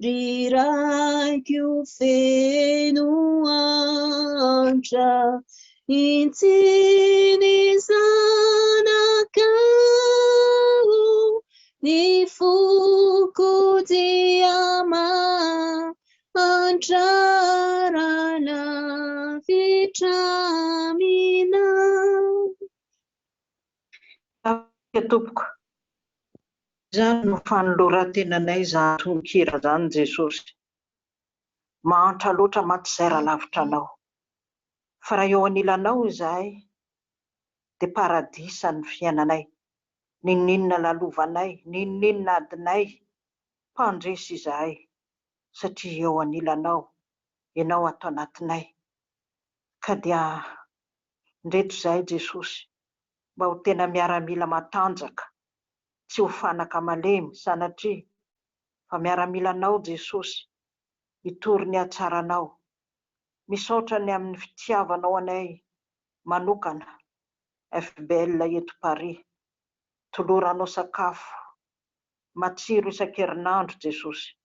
Ry Raiko feno antra, Intsy ny zanakao, Ny foko dia mahantra raha lavitra aminao. Tompoko. Izany no fanoloran-tenanay izany tononkira izany Jesosy. Mahantra loatra mantsy izay raha lavitra Anao. Fa raha eo anilanao izahay dia paradisa ny fiainanay. N'inon'inona lalovanay, n'inon'inona adinay, mpandresy izahay satria eo anilanao, Ianao ato anatinay. Ka dia ndreto izahay Jesosy mba ho tena miaramila matanjaka, tsy ho fanaka malemy, sanatria, fa miaramilanao Jesosy, hitory ny hatsaranao. Misaotra ny amin'ny fitiavanao anay manokana, FBL eto Paris. Toloranao sakafo matsiro isan-kerinandro Jesosy.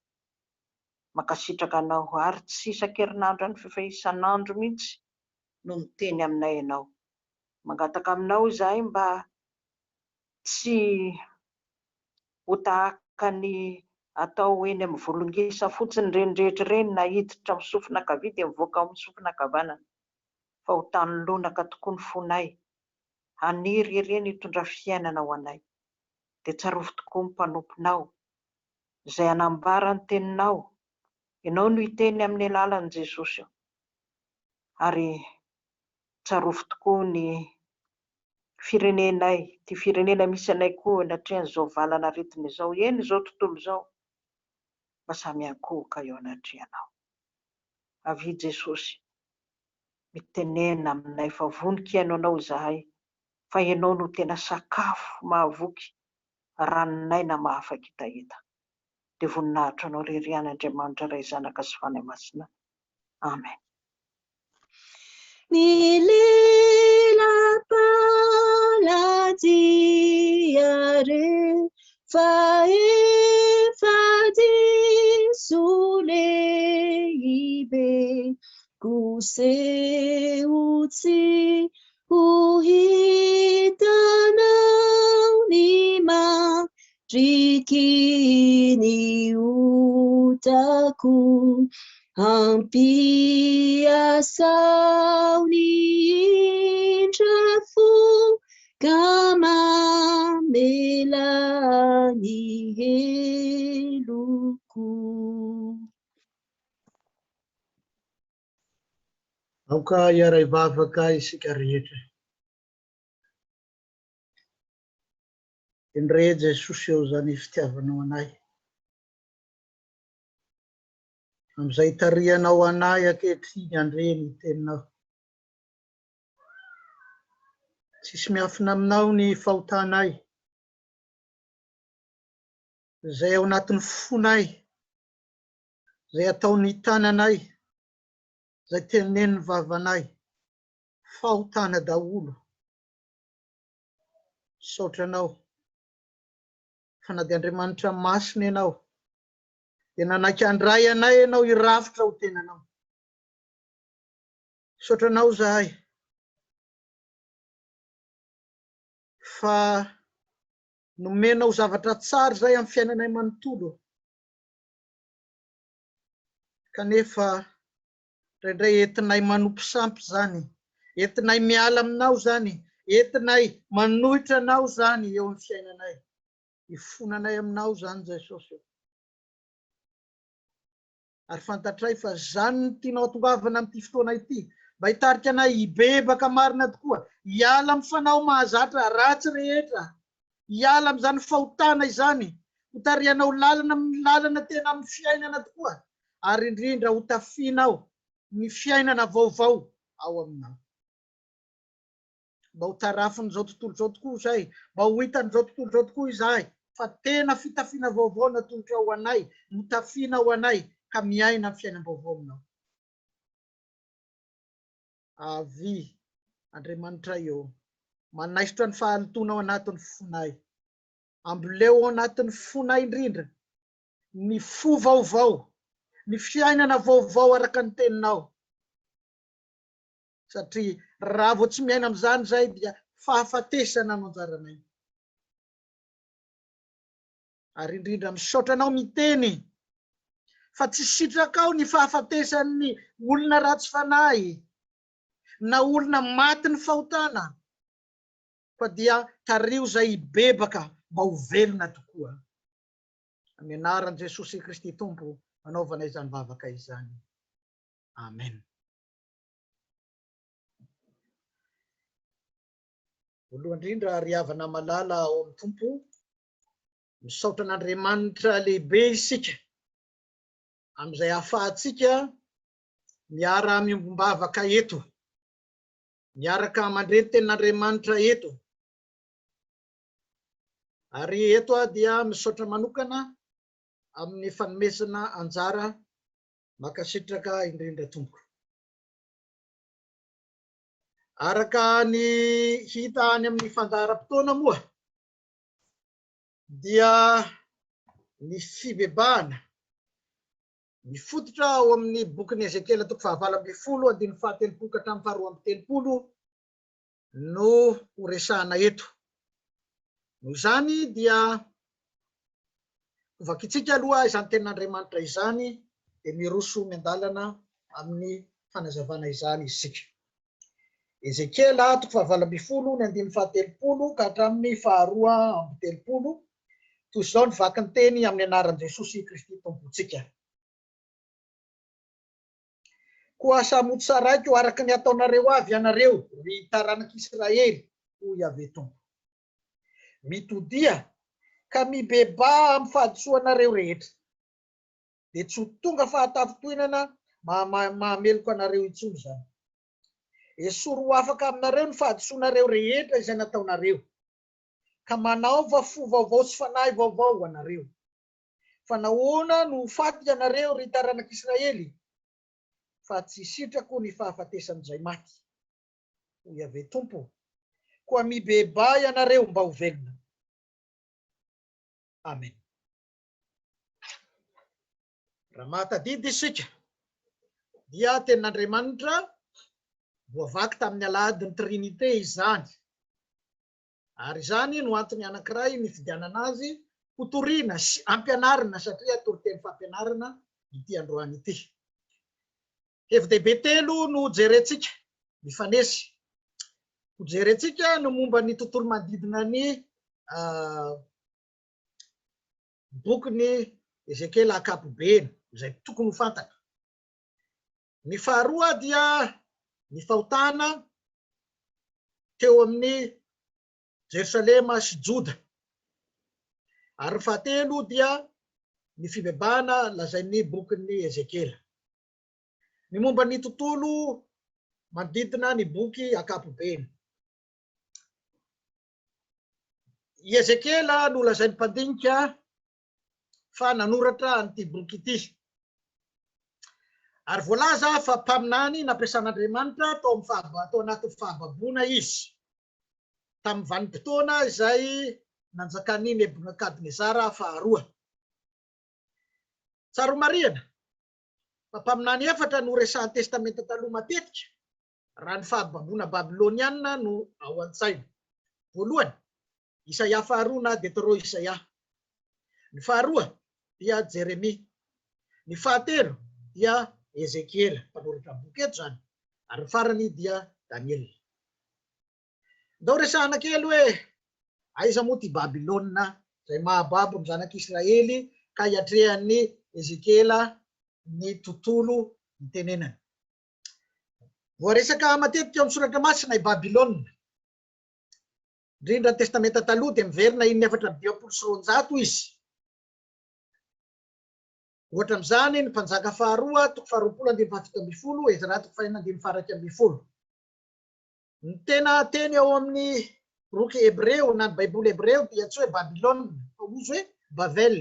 Mankasitraka anao, ary tsy isan-kerinandro ihany fa efa isan'andro mihitsy no miteny aminay ianao. Mangataka aminao izahay mba tsy ho tahaka ny atao eny amin'ny volongisa fotsiny ireny rehetra ireny na hiditra amin'ny sofina ankavia dia mivoaka ao amin'ny sofina ankavanana fa ho tany lonaka tokoa ny fonay, haniry ireny hitondra fiainana ho anay. Dia tsarovy tokoa ny mpanomponao izay hanambara ny teninao, ianao no hiteny amin'ny alalan'i Jesosy ary Tsarovy tokoa ny firenenay, ity firenena misy anay koa anatrehan'izao valan'aretina izao, eny izao tontolo izao, mba samy hiankohoka eo anatrehanao. Avia Jesosy, mitenena aminay fa vonon-kihaino Anao izahay, fa Ianao no tena sakafo mahavoky, ranon'aina mahafa-ketaheta. Dia voninahitro Anao irery ihany Andriamanitra Ray Zanaka sy Fanahy Masina. Amen. Ny lela-paladia re fa efa diso lehibe koseho tsy ho hitanao ny Mariky ny otako, ampiasao ny indra-fo ka mamela ny heloko. Aoka hiara-hivavaka isika rehetra. Eny re Jesosy ô izany fitiavanao anay. Amin'izay itarihanao anay ankehitriny handre ny teninao. Tsisy miafina aminao ny fahotanay. Izay ao anatin'ny fonay, izay ataon'ny tananay, izay tenenin'ny vavanay. Fahotana daholo. Misaotra Anao fa na dia Andriamanitra masina Ianao dia nanaiky handray anay Ianao hirafitra ho tenanao. Misaotra Anao izahay fa nomenao zavatra tsara izay amin'ny fiainanay manontolo kanefa Indraindray entinay manompo sampy izany, entinay miala aminao izany, entinay manohitra anao izany eo amin'ny fiainanay. Ifonanay aminao izany Jesosy ô. Ary fantatray fa izany no tianao hatongavana amin'ity fotoana ity, mba hitarika anay hibebaka marina tokoa, hiala amin'ny fanao mahazatra ratsy rehetra, hiala amin'izany fahotana izany, hotarihanao lalana amin'ny lalana tena amin'ny fiainana tokoa, ary indrindra hotafianao ny fiainana vaovao ao aminao. Mba ho tarafin'izao tontolo izao tokoa izahay, mba ho hitan'izao tontolo izao tokoa izahay, fa tena fitafiana vaovao natolotrao ho anay, notafiana ho anay, ka miaina amin'ny fiainam-baovao aminao. Avia, Andriamanitray ô, manaisotra ny fahalotoana ao anatin'ny fonay. Amboleo ao anatin'ny fonay indrindra. ny fo vaovao, ny fiainana vaovao araka ny teninao. Satria raha vao tsy miaina amin'izany izahay dia fahafatesana no anjaranay. Ary indrindra misaotra anao miteny fa tsy sitrakao ny fahafatesan'ny olona ratsy fanahy na olona maty ny fahotana fa dia tariho izay hibebaka mba ho velona tokoa. Amin'ny anaran'i Jesosy Kristy Tompo anaovana izany vavaka izany. Amen. Voalohany indrindra ry havana malala ao amin'ny Tompo, misaotra an'Andriamanitra lehibe isika amin'izay ahafahantsika miara-miombom-bavaka eto, miaraka mandre ny tenin'Andriamanitra eto. Ary eto aho dia misaotra manokana amin'ny fanomezana anjara mankasitraka indrindra tompoko. Araka ny hita any amin'ny fandaharam-potoana moa dia ny fibebahana mifototra ao amin'ny bokin'i Ezekiela toko faha-18 andininy faha-30 ka hatramin'ny faha-32 no ho resahana eto. Noho izany dia hovakintsika aloha izany tenin'Andriamanitra izany dia miroso miandalana amin'ny fanazavana izany isika. Ezekiela toko faha-18 ny andininy faha-30 ka hatramin'ny faha-32, toy izao ny vakin-teny amin'ny anaran'i Jesosy Kristy Tompontsika. Koa samy hotsaraiko araka ny ataonareo avy ianareo, ry taranak'Israely, hoy Yaveh Tompo. Mitodiha ka mibebaha amin'ny fahadisoanareo rehetra, dia tsy ho tonga fahatafintohinana mahameloka anareo intsony izany. Esory ho afaka aminareo ny fahadisoanareo rehetra izay nataonareo, ka manaova fo vaovao sy fanahy vaovao ho anareo. Fa nahoana no ho faty ianareo, ry taranak'Israely? Fa tsy sitrako ny fahafatesan'izay maty, hoy Yaveh Tompo. Koa mibebaha ianareo mba ho velona. Amen. Raha mahatadidy isika, dia tenin'Andriamanitra voavaky tamin'ny alahadin'ny Trinite izany. Ary izany no antony anankiray nifidianana azy ho torina sy ampianarina satria toriteny fampianarana ity androany ity. Hevi-dehibe telo no hojerentsika mifanesy. Hojerentsika ny momba ny tontolo manodidina ny bokin'i Ezekiela ankapobeny izay tokony ho fantatra. Ny faharoa dia ny fahotana teo amin'ny Jerosalema sy Joda. Ary ny fahatelo dia ny fibebahana lazain'ny bokin'i Ezekiela. Ny momba ny tontolo manodidina ny boky ankapobeny. I Ezekiela no lazain'ny mpandinika fa nanoratra an'ity boky ity. Ary voalaza fa mpaminany nampiasan'Andriamanitra tao amin'ny fahaba, tao anatin'ny fahababoana izy, tamin'ny vanim-potoana izay nanjakan'i Nebokadnezara faharoa. Tsara homarihana fa mpaminany efatra no resahan'ny Testamenta Taloha matetika raha ny fahababoana babyloniana no ao an-tsaina. Voalohany, Isaia faharoa na Deutero Isaia. Ny faharoa dia Jeremia. Ny fahatelo dia Ezekiela, mpanoratra boky eto izany, ary ny farany dia Daniela. Ndao resahana kely hoe aiza moa ity Babylona izay mahababo ny zanak'Israely ka iatrehan'i Ezekiela ny tontolo nitenenany. Voaresaka matetika ao amin'ny Soratra Masina i Babylona. Indrindra ny Testamenta Taloha dia miverina in 254 izy. Ohatra amin'izany ny Mpanjaka faharoa toko faharoapolo andininy faha-17, Ezra toko fahenina andininy faha-11. Ny tena teny ao amin'ny boky hebreo na ny Baiboly hebreo dia tsy hoe Babylona fa ozy hoe Bavel.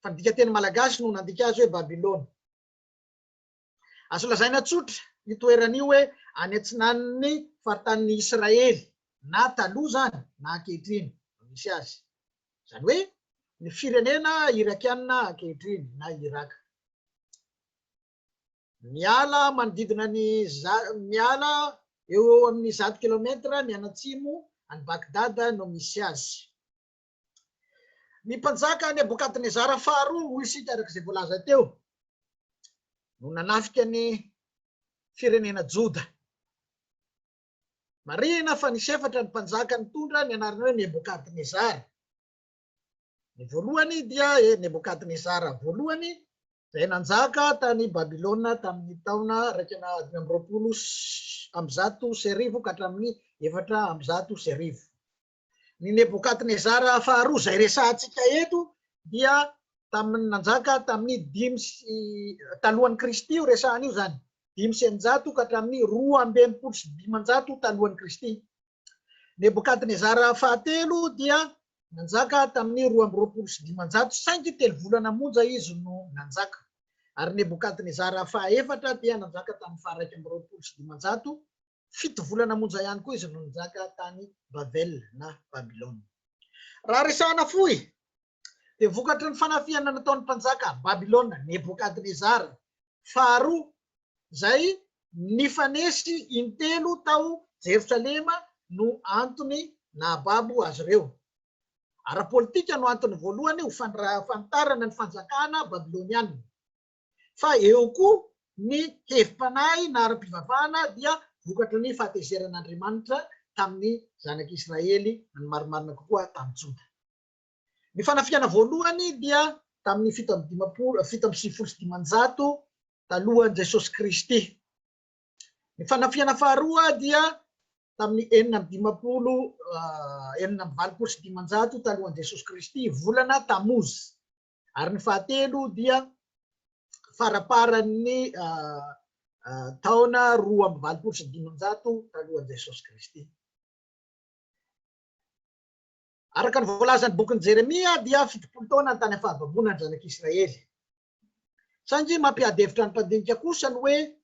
Fa ny dikanteny malagasy no nandika azy hoe Babylona. Azo lazaina tsotra io toerana io hoe any atsinanan'ny faritanin'i Israely, na taloha izany na ankehitriny no misy azy. Izany hoe Ny firenena Irakiana ankehitriny na Iraka. Miala manodidina ny miala eo eo amin'ny 100 kilometra mianatsimo an'i Bagdad no misy azy. Ny mpanjaka Nebokadnezara faharoa, hoy isika araka izay voalaza teo, no nanafika ny firenena Joda. Marihina fa nisy efatra ny mpanjaka nitondra ny anarana hoe Nebokadnezara. Ny voalohany dia Nebokadnezara voalohany izay nanjaka tany Babylona tamin'ny taona 1121 ka hatramin'ny 1404. Ny Nebokadnezara faharoa izay resahantsika eto dia tamin'ny nanjaka tamin'ny dimy sy talohan'i Kristy io resahana io izany, 605 ka hatramin'ny 562 talohan'i Kristy. Nebokadnezara fahatelo dia nanjaka tamin'ny 522 saingy telo volana monja izy no nanjaka. Ary Nebokadnezara fahaefatra dia nanjaka tamin'ny faha 521, fito volana monja ihany koa izy no nanjaka tany Babel na Babylona. Raha resahana fohy dia vokatry ny fanafihana nataon'ny mpanjaka Babylona Nebokadnezara faharoa izay nifanesy intelo tao Jerosalema no antony nahababo azy ireo. Ara-politika no antony voalohany ho fanitarana ny fanjakana babyloniana. Fa eo koa ny hevi-panahy na ara-pivavahana dia vokatry ny fahatezeran'Andriamanitra tamin'ny zanak'Israely na ny marimarina kokoa tamin'i Joda. Ny fanafihana voalohany dia tamin'ny 57 97 talohan'i Jesosy Kristy. Ny fanafihana faharoa dia tamin'ny 56 586 talohan'i Jesosy Kristy, volana Tamouz. Ary ny fahatelo dia faraparan'ny taona 582 talohan'i Jesosy Kristy. Araka ny voalazan'ny bokin'i Jeremia dia 70 taona ny tany fahababoana ny zanak'Israely. Saingy mampiady hevitra ny mpandinika kosa ny hoe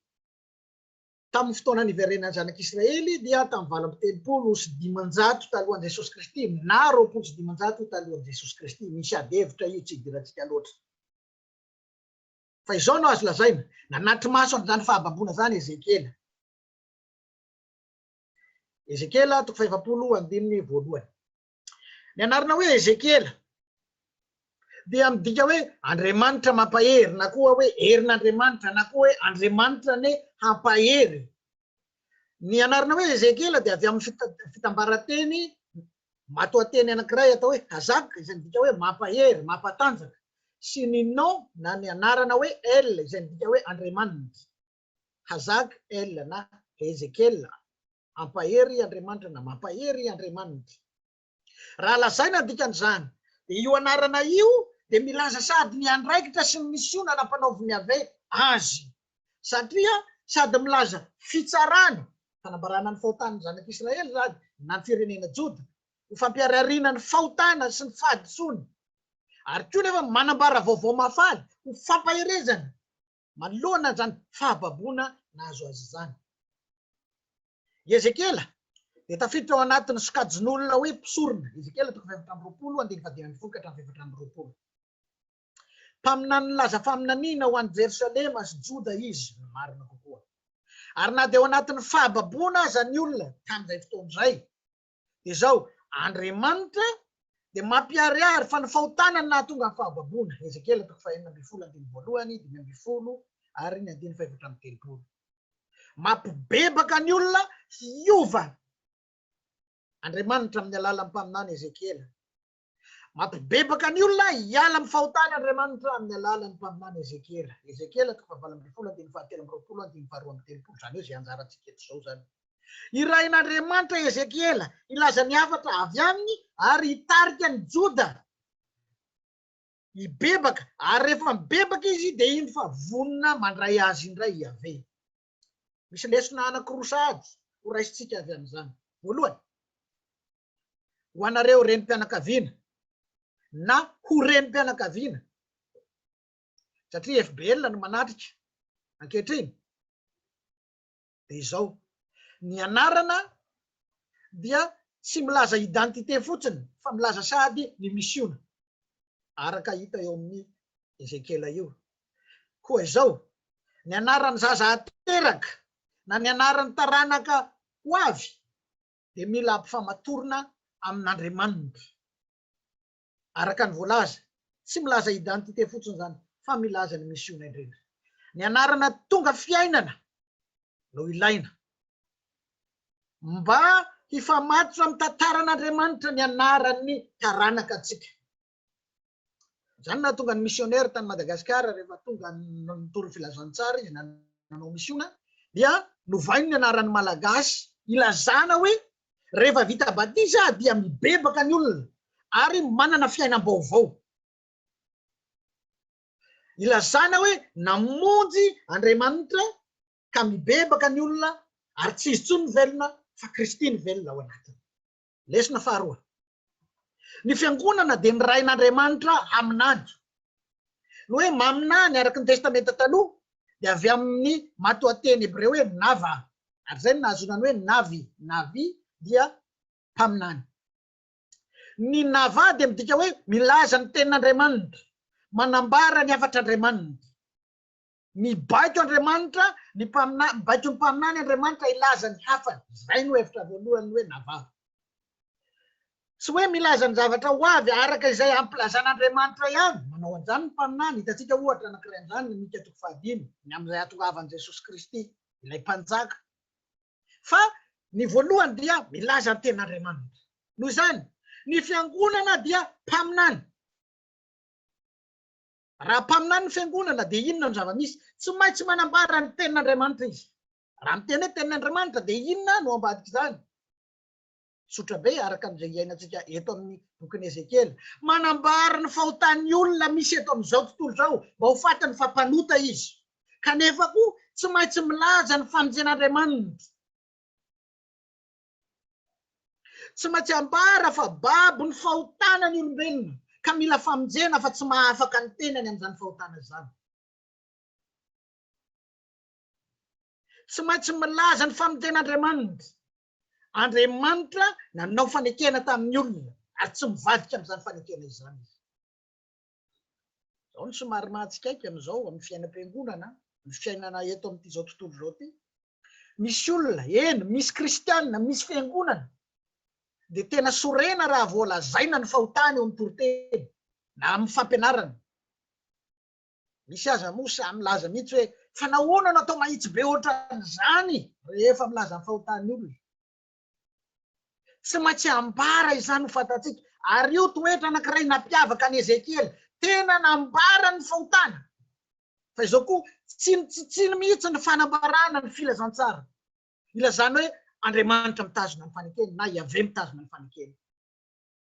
tamin'ny fotoana niverenan'ny zanak'Israely dia tamin'ny 538 talohan'i Jesosy Kristy na 520 talohan'i Jesosy Kristy. Misy ady hevitra io tsy idirantsika loatra. Fa izao no azo lazaina, nanatri-maso an'izany fahababoana izany Ezekiela. Ezekiela toko fahefapolo andininy voalohany. Ny anarana hoe Ezekiela dia midika hoe Andriamanitra mampahery na koa hoe herin'Andriamanitra na koa hoe Andriamanitra anie hampahery. Ny anarana hoe Ezekiela dia avy amin'ny fitambaran-teny matoanteny anankiray atao hoe Hazak izay midika hoe mampahery, mampatanjaka sy ny nom na ny anarana hoe El izay midika hoe Andriamanitra. Hazak El na Ezekiel, Hampahery Andriamanitra na Mampahery Andriamanitra. Raha lazaina ny dikan'izany, dia io anarana io dia milaza sady ny andraikitra sy ny misiona nampanaovin'i Yaveh azy, satria sady milaza fitsarana, fanambarana ny fahotan'ny zanak'Israely izany, na ny firenena Joda, ho fampiharihariana ny fahotana sy ny fahadisoana, ary koa nefa manambara vaovao mahafaly ho fampaherezana manoloana izany fahababoana nahazo azy izany. I Ezekiela dia tafiditra ao anatin'ny sokajin'olona hoe mpisorona, Ezekiela toko faha-24 andininy faha-15 ka hatramin'ny faha-24. Mpaminany nilaza faminaniana ho an'i Jerosalema sy Joda izy, ny marina kokoa. Ary na dia ao anatin'ny fahababoana aza ny olona tamin'izay fotoana izay, dia izao, Andriamanitra dia mampiharihary fa ny fahotana no nahatonga ny fahababoana, Ezekiela toko faha-16 andininy voalohany, 15 ary ny andininy faha-34. Mampibebaka ny olona hiova Andriamanitra amin'ny alalan'ny mpaminany Ezekiela. Mampibebaka ny olona hiala amin'ny fahotana Andriamanitra amin'ny alalan'ny mpaminany Ezekiela. Ezekiela toko faha-18 andininy faha-23 andininy faha-32, izany hoe izay anjarantsika eto izao izany. Irahin'Andriamanitra Ezekiela hilaza ny hafatra avy aminy ary hitarika ny Joda hibebaka, ary rehefa mibebaka izy dia indro fa vonona mandray azy indray i Yaveh. Misy lesona anankiroa sahady ho raisintsika avy amin'izany. Voalohany, ho anareo renim-pianakaviana na ho renim-pianakaviana, satria FBL no manatrika ankehitriny, dia izao, ny anarana dia tsy milaza identité fotsiny fa milaza sahady ny misiona. Araka hita eo amin'ny Ezekiela io. Koa izao, ny anaran'ny zaza hateraka na ny anaran'ny taranaka ho avy dia mila ampifamatorina amin'Andriamanitra. Araka ny voalaza, tsy milaza identité fotsiny izany fa milaza ny misiona indrindra. Ny anarana tonga fiainana no ilaina mba hifamatotra amin'ny tantaran'Andriamanitra ny anaran'ny taranaka antsika. Izany nahatonga ny misionera tany Madagasikara rehefa tonga nitory ny filazantsara izy na nanao misiona dia novainy ny anaran'ny Malagasy ilazana hoe rehefa vita batisa dia mibebaka ny olona ary manana fiainam-baovao. Ilazana hoe namonjy Andriamanitra ka mibebaka ny olona ary tsy izy intsony no velona fa Kristy no velona ao anatiny. Lesona faharoa. Ny fiangonana dia nirahin'Andriamanitra haminany. Ny hoe maminany araka ny Testamenta Taloha dia avy amin'ny matoanteny hebreo hoe nava, ary izay no nahazoana ny hoe navy, navi dia mpaminany. Ny nava dia midika hoe milaza ny tenin'Andriamanitra, manambara ny hafatr'Andriamanitra. Mibaiko Andriamanitra ny mpaminany, mibaiko ny mpaminany Andriamanitra hilaza ny hafany. Izay no hevitra voalohany hoe nava. Tsy hoe milaza ny zavatra ho avy araka izay ampilazan'Andriamanitra ihany. Manao an'izany ny mpaminany. Hitantsika ohatra anankiray amin'izany ny Mika toko fahadimy, ny amin'izay hahatongavan'i Jesosy Kristy, ilay Mpanjaka. Fa ny voalohany dia milaza ny tenin'Andriamanitra. Noho izany, ny fiangonana dia mpaminany. Raha mpaminany ny fiangonana dia inona no zava-misy? Tsy maintsy manambara ny tenin'Andriamanitra izy. Raha miteny hoe tenin'Andriamanitra dia inona no ambadik'izany? Tsotra be araka an'izay iainantsika eto amin'ny bokin'i Ezekiela. Manambara ny fahotan'ny olona misy eto amin'izao tontolo izao mba ho fantany fa mpanota izy. Kanefa koa tsy maintsy milaza ny famonjen'Andriamanitra. Tsy maintsy ambara fa babo ny fahotana ny olombelona ka mila famonjena fa tsy mahafaka ny tenany amin'izany fahotana izany. Tsy maintsy milaza ny famonjen'Andriamanitra. Andriamanitra nanao fanekena tamin'ny olona ary tsy mivadika amin'izany fanekena izany izy. Izao no somary mahatsikaiky amin'izao amin'ny fiainam-piangonana, ny fiainana eto amin'ity izao tontolo izao ity. Misy olona, eny, misy kristiana, misy fiangonana, dia tena sorena raha vao lazaina ny fahotany eo amin'ny toriteny na amin'ny fampianarana. Misy aza moa sahy milaza mihitsy hoe fa nahoana no atao mahitsy be ohatran'izany rehefa milaza ny fahotan'ny olona. Tsy maintsy ambara izany ho fantatsika. Ary io toetra anankiray nampiavaka an'i Ezekiela. Tena nambara ny fahotana. Fa izao koa, tsy nitsitsiny mihitsy ny fanambarana ny filazantsara. Ilazana hoe Andriamanitra mitazona ny fanekeny na Yaveh mitazona ny fanekeny.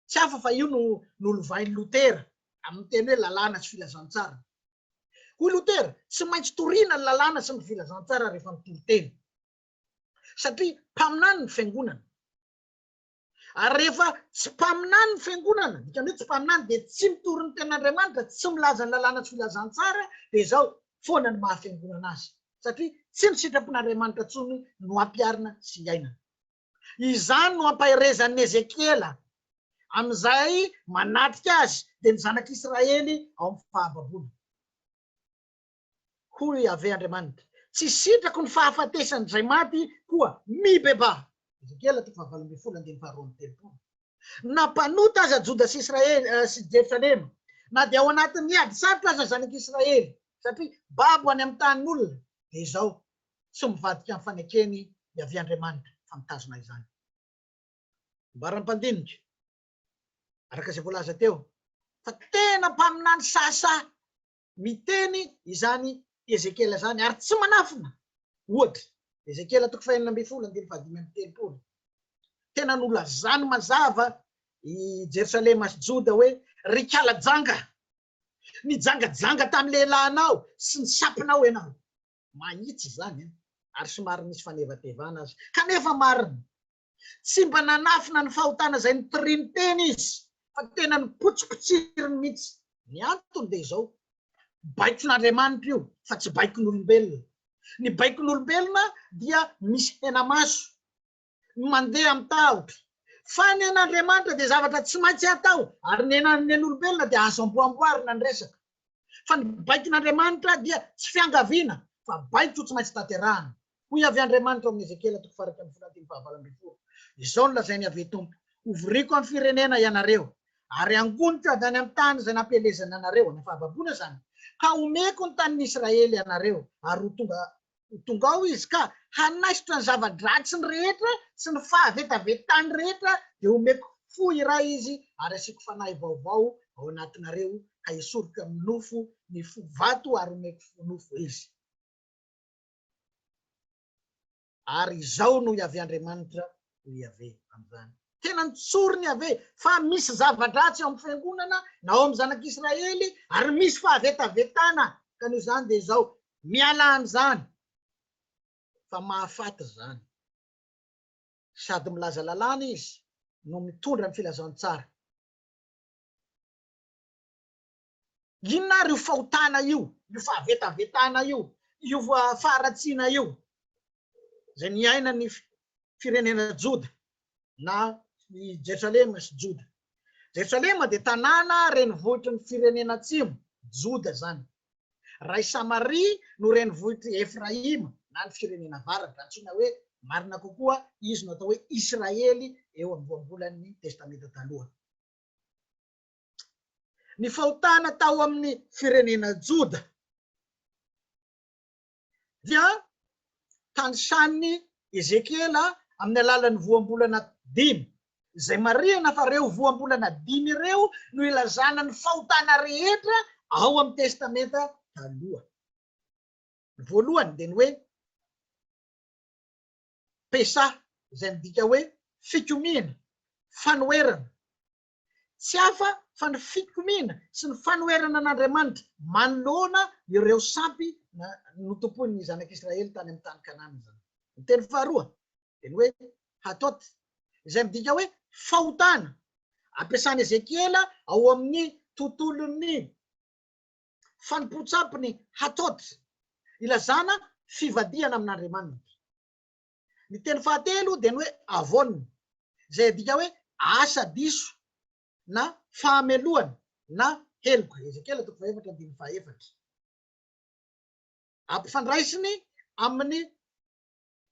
Tsy hafa fa io no nolovain'i Lotera amin'ny teny hoe lalàna sy filazantsara. Hoy Lotera, tsy maintsy torina ny lalàna sy ny filazantsara rehefa mitory teny. Satria mpaminany ny fiangonana. Ary rehefa tsy mpaminany ny fiangonana, dikany hoe tsy mpaminany dia tsy mitory ny tenin'Andriamanitra, tsy milaza ny lalàna sy filazantsara, dia izao foana ny maha fiangonana azy. Satria tsy ny sitrapon'Andriamanitra intsony no ampiharina sy iainana. Izany no ampaherezan'i Ezekiela amin'izay manatrika azy, dia ny zanak'Israely ao amin'ny fahababoana. Hoy Yaveh Andriamanitra, Tsy sitrako ny fahafatesan'izay maty, koa mibebaha. Ezekiela toko faha-18 andininy faha-32. Na mpanota aza Joda sy Israely sy Jerosalema, na dia ao anatin'ny ady sarotra aza zanak'Israely, satria babo any amin'ny tanin'olona, dia izao, tsy mivadika amin'ny fanekeny Yaveh Andriamanitra, fa mitazona izany. Ambaran'ny mpandinika, araka izay voalaza teo, fa tena mpaminany sahisahy miteny izany Ezekiela izany, ary tsy manafina. Ohatra, Ezekiela toko fahenina ambin'ny folo, andininy fahadimy amby telopolo. Tena nolazany mazava i Jerosalema sy Joda hoe, Ry kala janga! Nijangajanga tamin'ny lehilahinao sy ny sampinao ianao. Mahitsy izany an! Ary somary misy fanevatevana aza. Kanefa marina. Tsy mba nanafina ny fahotana izay nitoriany teny izy, fa tena nipotsipotsiriny mihitsy. Ny antony dia izao, baikon'Andriamanitra io, fa tsy baikon'olombelona. Ny baikon'olombelona dia misy hena-maso, ny mandeha amin'ny tahotra, Fa ny an'Andriamanitra dia zavatra tsy maintsy atao, ary ny an'olombelona dia azo amboamboarina ny resaka. Fa ny baikon'Andriamanitra dia tsy fiangaviana, fa baiko tsy maintsy tanterahana. Hoy avy Andriamanitra ao amin'ny Ezekiela toko faha-11 andininy faha-18, Izao no lazain'i Yaveh Tompo, Hovoriko amin'ny firenena ianareo, ary hangoniko avy any amin'ny tany izay nampielezana anareo, any fahababoana izany, ka homeko ny tanin'i Israely ianareo, ary ho tonga ho tonga ao izy ka hanaisotra ny zava-dratsiny rehetra sy ny fahavetavetany rehetra, dia homeko fo iray izy ary hasiako fanahy vaovao ao anatinareo, ka hesoriko amin'ny nofo ny fo vato ary homeko fo nofo izy. Ary izao no Yaveh Andriamanitra, hoy Yaveh amin'izany. Tena notsoriny Yaveh fa misy zava-dratsy ao amin'ny fiangonana na ao amin'ny zanak'Israely ary misy fahavetavetana, ka noho izany dia izao, mialà amin'izany fa mahafaty izany. Sady milaza lalàna izy no mitondra ny filazantsara. Inona ary io fahotana io, io fahavetavetana io, io faharatsiana io, izay niainan'ny firenena Joda na i Jerosalema sy Joda. Jerosalema dia tanàna renivohitry ny firenena atsimo, Joda izany. Raha i Samaria no renivohitr'i Efraima na ny firenena avaratra, antsoina hoe marina kokoa, izy no atao hoe Israely eo amin'ny voambolan'ny Testamenta Taloha. Ny fahotana tao amin'ny firenena Joda dia tanisan'i Ezekiela amin'ny alalan'ny voambolana dimy, izay marihana fa ireo voambolana dimy ireo no ilazana ny fahotana rehetra ao amin'ny Testamenta Taloha. Ny voalohany dia ny hoe Pesa, izay midika hoe fikomiana, fanoherana. Tsy hafa fa ny fikomiana sy ny fanoherana an'Andriamanitra manoloana ireo sampy notompoin'ny zanak'Israely tany amin'ny tany Kanana izany. Ny teny faharoa dia ny hoe hatot, izay midika hoe fahotana. Ampiasan'i Ezekiela ao amin'ny tontolon'ny fanompoan-tsampy ny hatot, ilazana fivadihana amin'Andriamanitra. Ny teny fahatelo dia ny hoe avon, izay adika hoe asa diso na fahamelohana na heloka. Ezekiela toko fahefatra andininy fahaefatra. Ampifandraisiny amin'ny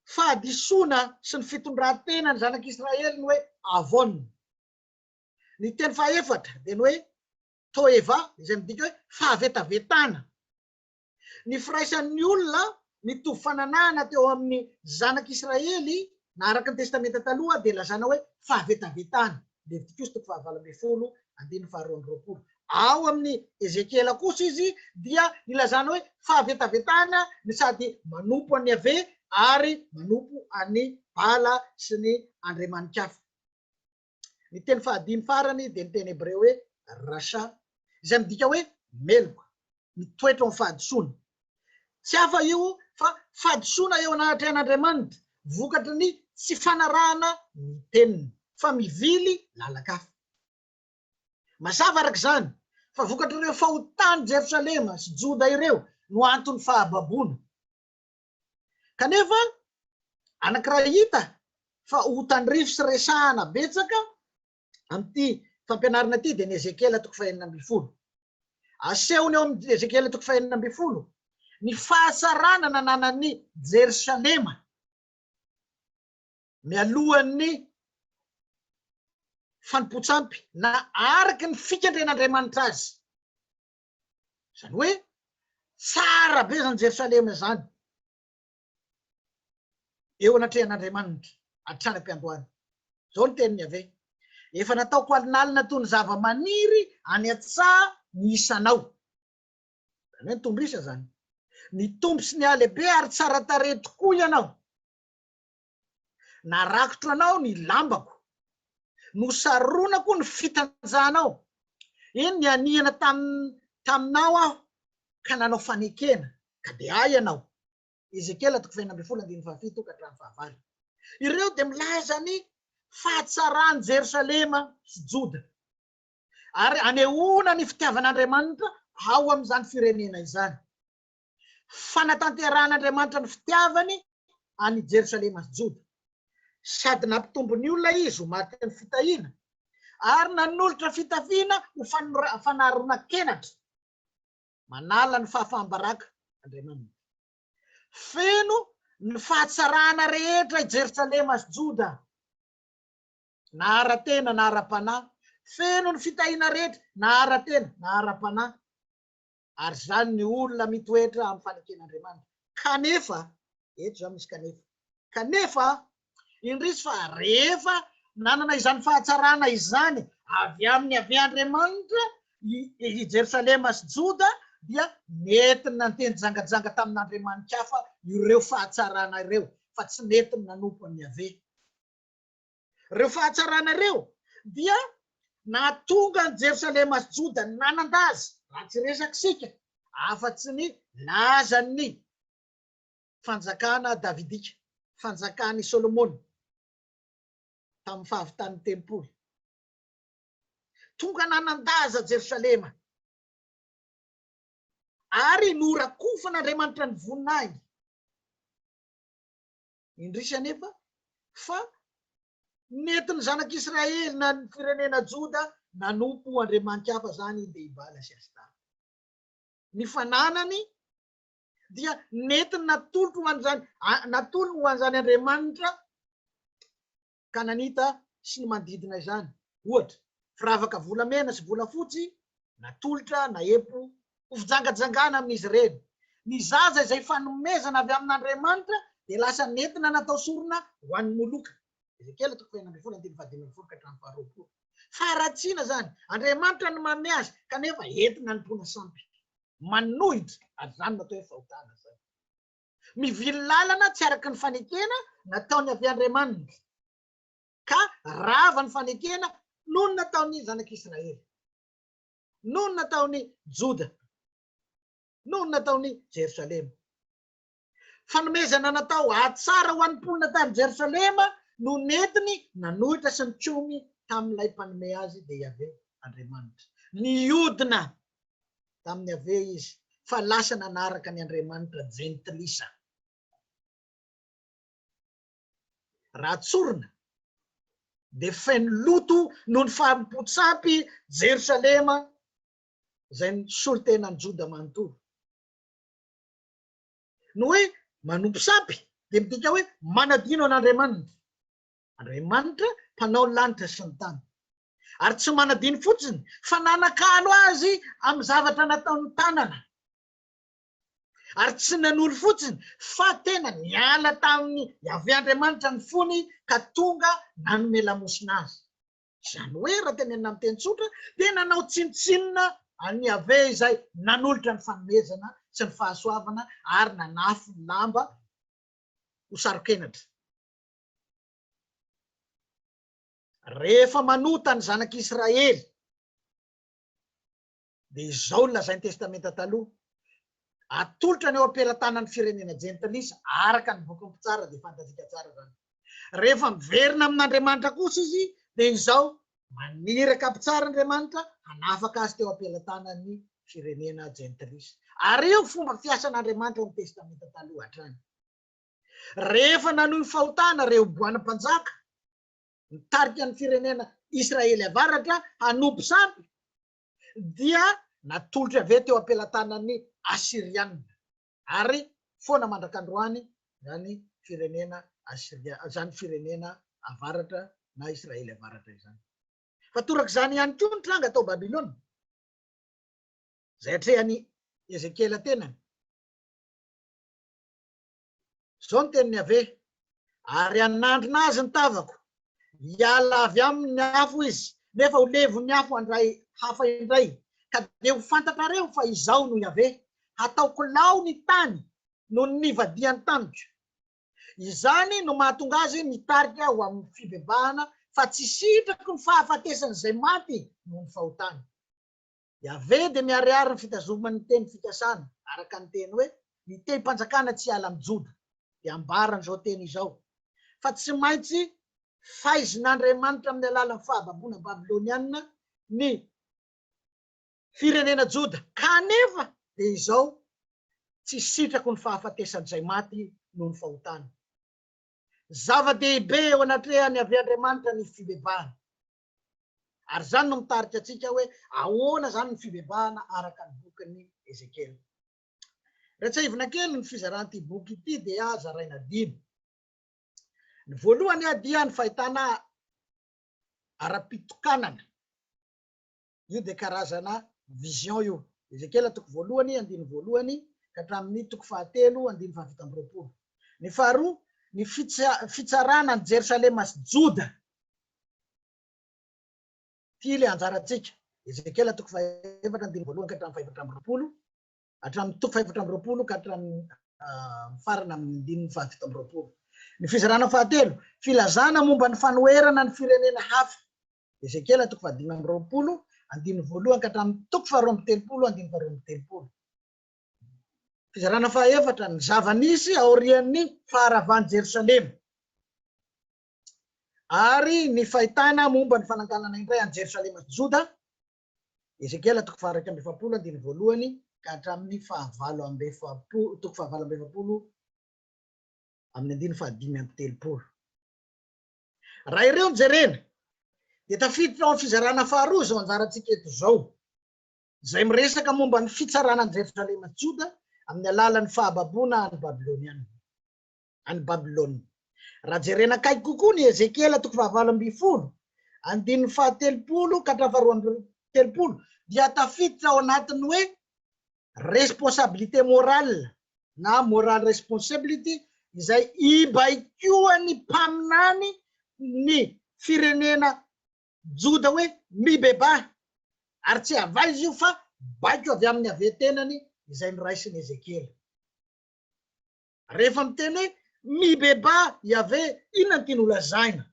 fahadisoana sy ny fitondran-tena ny zanak'Israely ny hoe avon. Ny teny fahefatra dia ny hoe toeva, izay midika hoe fahavetavetana. Ny firaisan'ny olona mitovy fananahana teo amin'ny zanak'Israely na araka ny Testamenta Taloha dia lazaina hoe fahavetavetana, Levitikosy toko faha-18 andininy faha-22. Ao amin'ny Ezekiela kosa izy dia ilazana hoe fahavetavetana ny sady manompo an'i Yaveh ary manompo an'i Bala sy ny andriamani-kafa. Ny teny fahadimy farany dia ny teny hebreo hoe rasha, izay midika hoe meloka, mitoetra ao amin'ny fahadisoana. Tsy hafa io fa fahadisoana eo anatrehan'Andriamanitra, vokatry ny tsy fanarahana ny teniny, fa mivily lalan-kafa. Mazava araka izany fa vokatr'ireo fahotan'i Jerosalema sy Joda ireo no anton'ny fahababoana. Kanefa, anankiray hita fa ho tandrify sy resahana betsaka amin'ity fampianarana ity dia ny Ezekiela toko fahenina ambin'ny folo. Asehony ao amin'ny Ezekiela toko fahenina ambin'ny folo ny fahatsarana nananan'i Jerosalema mialohan'ny fanompoan-tsampy na araka ny fikendren'Andriamanitra azy. Izany hoe tsara be izany Jerosalema izany eo anatrehan'Andriamanitra hatrany am-piandohana. Izao ny tenin'i Yaveh, Efa nataoko alinalina toy ny zava-maniry any an-tsaha ny isanao. Izany hoe nitombo isa izany. Nitombo sy nihalehibe ary tsara tarehy tokoa ianao. Narakotro anao ny lambako. Nosaronako ny fitanjahanao. Eny, nianihana taminao aho ka nanao fanekena, ka dia ahy ianao. Ezekiela toko fahenina ambin'ny folo andininy fahafito ka hatramin'ny fahavalo. Ireo dia milaza ny fahatsaran'i Jerosalema sy Joda, ary anehoana ny fitiavan'Andriamanitra ao amin'izany firenena izany. Fanatanterahan'Andriamanitra ny fitiavany an'i Jerosalema sy Joda. Sady nampitombo ny olona izy ho mariky ny fitahiana, ary nanolotra fitafiana ho fanaronan-kenatra. Manala ny fahafaham-baraka Andriamanitra. Feno ny fahatsarana rehetra i Jerosalema sy Joda, na ara-tena na ara-panahy. Feno ny fitahiana rehetra, na ara-tena na ara-panahy. Ary izany ny olona mitoetra amin'ny faneken'Andriamanitra. Kanefa, eto izany misy kanefa, kanefa indrisy fa rehefa nanana izany fahatsarana izany avy amin'ny avy Andriamanitra i Jerosalema sy Joda dia nentiny nanteny jangajanga tamin'andriamani-kafa ireo fahatsarana ireo fa tsy nentiny nanompo an'i Yaveh. Ireo fahatsarana ireo dia nahatonga an'i Jerosalema sy Joda nanan-daza, raha tsy resaka isika, afa-tsy ny lazan'ny fanjakana davidika, fanjakan'i Solomona, tamin'ny fahavitan'ny tempoly. Tonga nanan-daza Jerosalema, ary norakofan'Andriamanitra ny voninahiny. Indrisy anefa fa nentin'ny zanak'Israely na ny firenena Joda nanompo andriamani-kafa izany i Deibala sy Astara. Ny fananany dia nentiny natolotro ho an'izany natolony ho an'izany andriamanitra Kananita sy ny manodidina izany. Ohatra, firavaka volamena sy volafotsy natolotra naepo ho fijangajangana amin'izy ireny. Ny zaza izay fanomezana avy amin'Andriamanitra dia lasa nentina natao sorona ho an'i Moloka. Ezekiela toko fahenina ambin'ny folo andininy fahadimy ambin'ny folo ka hatramin'ny faharoapolo. Faharatsiana izany. Andriamanitra no manome azy, kanefa entina hanompoana sampy. Manohitra, ary izany no atao hoe fahotana izany. Mivily lalana tsy araka ny fanekena nataony avy Andriamanitra, ka rava ny fanekena noho ny nataon'ny zanak'Israely, noho ny nataon'i Joda, noho ny nataon'i Jerosalema. Fanomezana natao hahatsara ho an'ny mponina tany Jerosalema no nentiny nanohitra sy nikomy tamin'ilay mpanome azy, dia Yaveh Andriamanitra. Niodina tamin'i Yaveh izy, fa lasa nanaraka ny andriamanitra jentilisa. Raha tsorina, dia feno loto noho ny fanompoan-tsampy Jerosalema izay nisolo tena an'i Joda manontolo. Ny hoe manompo sampy dia midika hoe manadino an'Andriamanitra. Andriamanitra mpanao ny lanitra sy ny tany. Ary tsy manadino fotsiny fa nanakalo azy amin'ny zavatra nataon'ny tanana. Ary tsy nanolo fotsiny fa tena niala tamin'i Yaveh Andriamanitra ny fony ka tonga nanome lamosina azy. Izany hoe raha tenenina amin'ny teny tsotra dia nanao tsinontsinona an'i Yaveh izay nanolotra ny fanomezana sy ny fahasoavana ary nanafy ny lamba ho saro-kenatra. Rehefa manota ny zanak'Israely, dia izao no lazain'ny Testamenta Taloha, Atolotra ny eo am-pelatanan'ny firenena jentilisa, araka ny bokin'ny Mpitsara, dia fantatsika tsara izany. Rehefa miverina amin'Andriamanitra kosa izy, dia izao, maniraka mpitsara Andriamanitra hanafaka azy teo am-pelatanan'ny firenena jentilisa. Ary io fomba fiasan'Andriamanitra ao amin'ny Testamenta Taloha hatrany. Rehefa nanohy ny fahotana Rehoboana mpanjaka, nitarika ny firenena Israely avaratra hanompo sampy, dia natolotra avy eo teo am-pelatanan'ny Asyriana, ary foana mandrak'androany izany firenena Asyria, izany firenena avaratra na Israely avaratra izany. Fa torak'izany ihany koa ny tranga tao Babylona, izay atrehan'i Ezekiela tenany. Izao no tenin'i Yaveh, Ary hanandrina azy ny tavako, hiala avy aminy ny afo izy, nefa ho levon'ny afo handray hafa indray, ka dia ho fantatrareo fa Izaho no Yaveh, hataoko lao ny tany noho ny nivadihany tamiko. Izany no mahatonga azy mitarika ho amin'ny fibebahana, fa tsy sitrako ny fahafatesan'izay maty noho ny fahotany. Yaveh dia miharihary ny fitazomany ny teny fikasana, araka ny teny hoe, Ny tehim-panjakana tsy hiala amin'i Joda. Dia ambaran'izao teny izao, fa tsy maintsy faizin'Andriamanitra amin'ny alalan'ny fahababoana babyloniana ny firenena Joda. Kanefa dia izao, tsy sitrako ny fahafatesan'izay maty noho ny fahotana. Zava-dehibe eo anatrehan'i Yaveh Andriamanitra ny fibebahana. Ary izany no mitarika antsika hoe ahoana izany ny fibebahana araka ny bokin'i Ezekiela. Raha tsiahivina kely ny fizaran'ity boky ity dia zaraina dimy. Ny voalohany dia ny fahitana ara-pitokanana. Io dia karazana vision io. Ezekiela toko voalohany andininy voalohany ka hatramin'ny toko fahatelo andininy faha-27. Ny faharoa, ny fitsarana an'i Jerosalema sy Joda. Ity ilay anjarantsika. Ezekiela toko fahaefatra andininy voalohany ka hatramin'ny faha-24, hatramin'ny toko faha-24 ka hatramin'ny mifarana amin'ny andininy faha-27. Ny fizarana fahatelo, filazana momba ny fanoherana ny firenena hafa. Ezekiela toko faha-25 andininy voalohany ka hatramin'ny toko faha-32 andininy faha-32. Fizarana fahaefatra, ny zava-nisy aorian'ny faharavan'i Jerosalema ary ny fahitana momba ny fananganana indray an'i Jerosalema sy Joda, Ezekiela toko faha-41 andininy voalohany ka hatramin'ny faha-48, toko faha-48 amin'ny andininy faha-35. Raha ireo no jerena, dia tafiditra ao amin'ny fizarana faharoa izao anjarantsika eto izao, izay miresaka momba ny fitsarana an'i Jerosalema sy Joda amin'ny alalan'ny fahababoana an'i Babyloniana, an'i Babylona. Raha jerena akaiky kokoa ny Ezekiela toko faha-18, andininy faha-30 ka hatramin'ny faha-32, dia tafiditra ao anatin'ny hoe responsabilité morale na moral responsibility izay ibaikoan'ny mpaminany ny firenena Joda hoe mibebaha, ary tsy avy aiza io fa baiko avy amin'i Yaveh tenany izay noraisin'i Ezekiela. Rehefa miteny hoe mibebaha Yaveh, inona no tiany holazaina?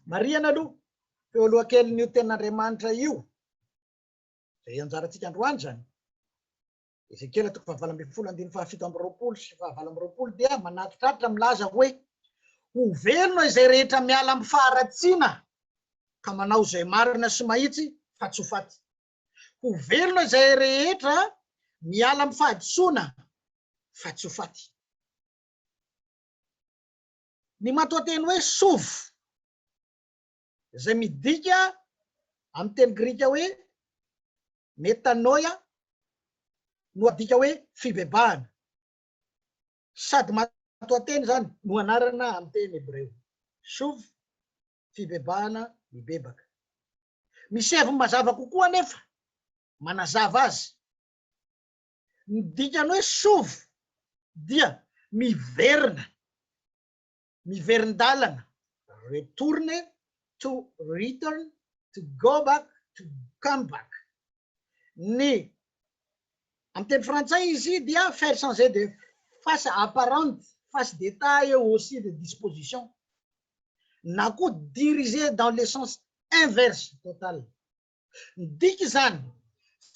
Marihana aloha fa eo alohakelin'io tenin'Andriamanitra io, Izay anjarantsika androany izany. Ezekiela toko faha-18 andininy faha-27 sy faha-28 dia manatitraritra milaza hoe ho velona izay rehetra miala amin'ny faharatsiana ka manao izay marina sy mahitsy fa tsy ho faty. Ho velona izay rehetra miala amin'ny fahadisoana fa tsy ho faty. Ny matoanteny hoe sov izay midika amin'ny teny grika hoe metanoia no adika hoe fibebahana. Sady matoanteny izany no anarana amin'ny teny hebreo. Shuv, fibebahana, mibebaka. Misy heviny mazava kokoa anefa manazava azy. Ny dikany hoe shuv dia miverina. miverin-dalana, retourner, to return, to go back, to come back. Ny amin'ny teny frantsay izy dia faire changer de face apparente, face d'état et aussi de disposition, na koa diriger dans le sens inverse total. Midika izany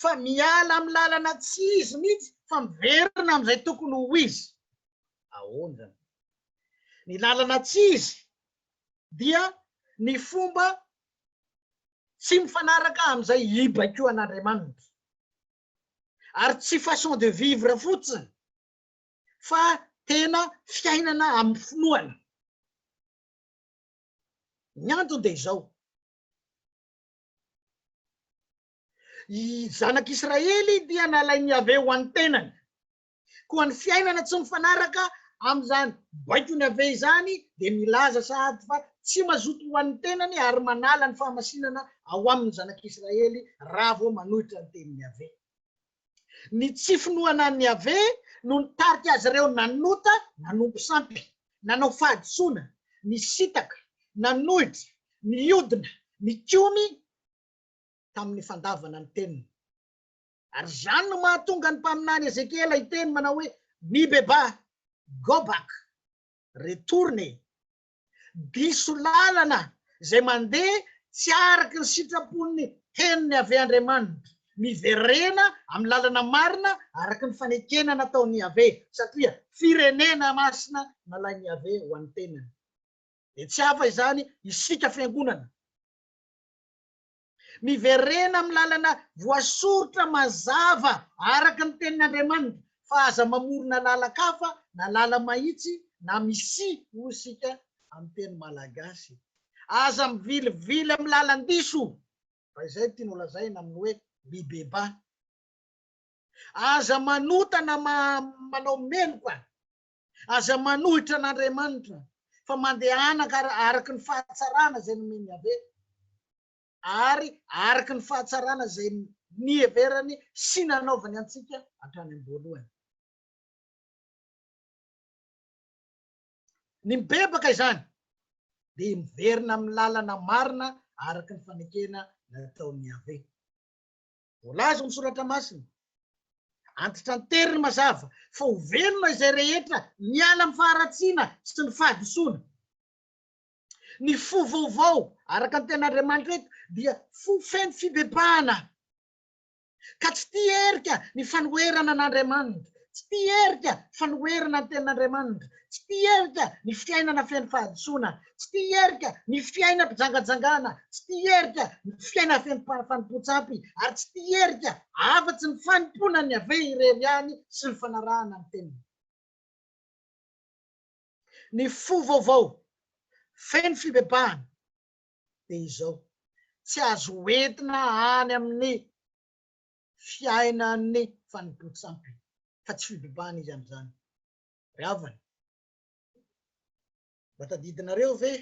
fa miala amin'ny lalana tsy izy mihitsy fa miverina amin'izay tokony ho izy. Ahoana izany? Ny lalana tsy izy dia ny fomba tsy mifanaraka amin'izay ibaikoan'Andriamanitra. Ary tsy façon de vivre fotsiny fa tena fiainana amin'ny finoana. Ny antony dia izao, Ny zanak'Israely dia nalain'i Yaveh ho an'ny tenany. Koa ny fiainana tsy mifanaraka amin'izany baikon'i Yaveh izany dia milaza sahady fa tsy mazoto ho an'ny tenany ary manala ny fahamasinana ao aminy zanak'Israely raha vao manohitra ny tenin'i Yaveh. Ny tsy finoana an'i Yaveh no nitarika azy ireo nanota, nanompo sampy, nanao fahadisoana, nisintaka, nanohitra, niodina, nikomy tamin'ny fandavana ny teniny. Ary izany no mahatonga ny mpaminany Ezekiela hiteny manao hoe, Mibebaha, go back, retourne. Diso lalana izay mandeha tsy araka ny sitrapon'ny tenin'i Yaveh Andriamanitra. Miverena amin'ny lalana marina araka ny fanekena nataon'i Yaveh, satria firenena masina nalain'i Yaveh ho an'ny tenany. Dia tsy hafa izany isika fiangonana. Miverena amin'ny lalana voasoritra mazava araka ny tenin'Andriamanitra, fa aza mamorona lalan-kafa na lala-mahitsy na misia hoy isika amin'ny teny malagasy. Aza mivilivily amin'ny lalan-diso fa izay no tiany holazaina amin'ny hoe mibebaha. Aza manota na manao meloka. Aza manohitra an'Andriamanitra fa mandehana araka ny fahatsarana izay nomen'i Yaveh ary araka ny fahatsarana izay niheverany sy nanaovany antsika hatrany am-boalohany. Ny mibebaka izany dia miverina amin'ny lalana marina araka ny fanekena nataon'i Yaveh. Voalaza ao amin'ny Soratra Masina, antitranteriny mazava fa ho velona izay rehetra miala amin'ny faharatsiana sy ny fahadisoana. Ny fo vaovao, araka ny tenin'Andriamanitra eto, dia fo feno fibebahana, ka tsy tia herika ny fanoherana an'Andriamanitra, tsy tia herika fanoherana ny tenin'Andriamanitra, tsy tia herika ny fiainana feno fahadisoana, tsy tia herika ny fiainam-pijangajangana, tsy tia herika ny fiainana feno fanompoan-tsampy, ary tsy tia herika afa-tsy ny fanompoana an'i Yaveh irery ihany sy ny fanarahana ny teniny. Ny fo vaovao feno fibebahana dia izao, tsy azo entina any amin'ny fiainan'ny fanompoan-tsampy, fa tsy fibebahana izy amin'izany. Ry havana, mba tadidinareo ve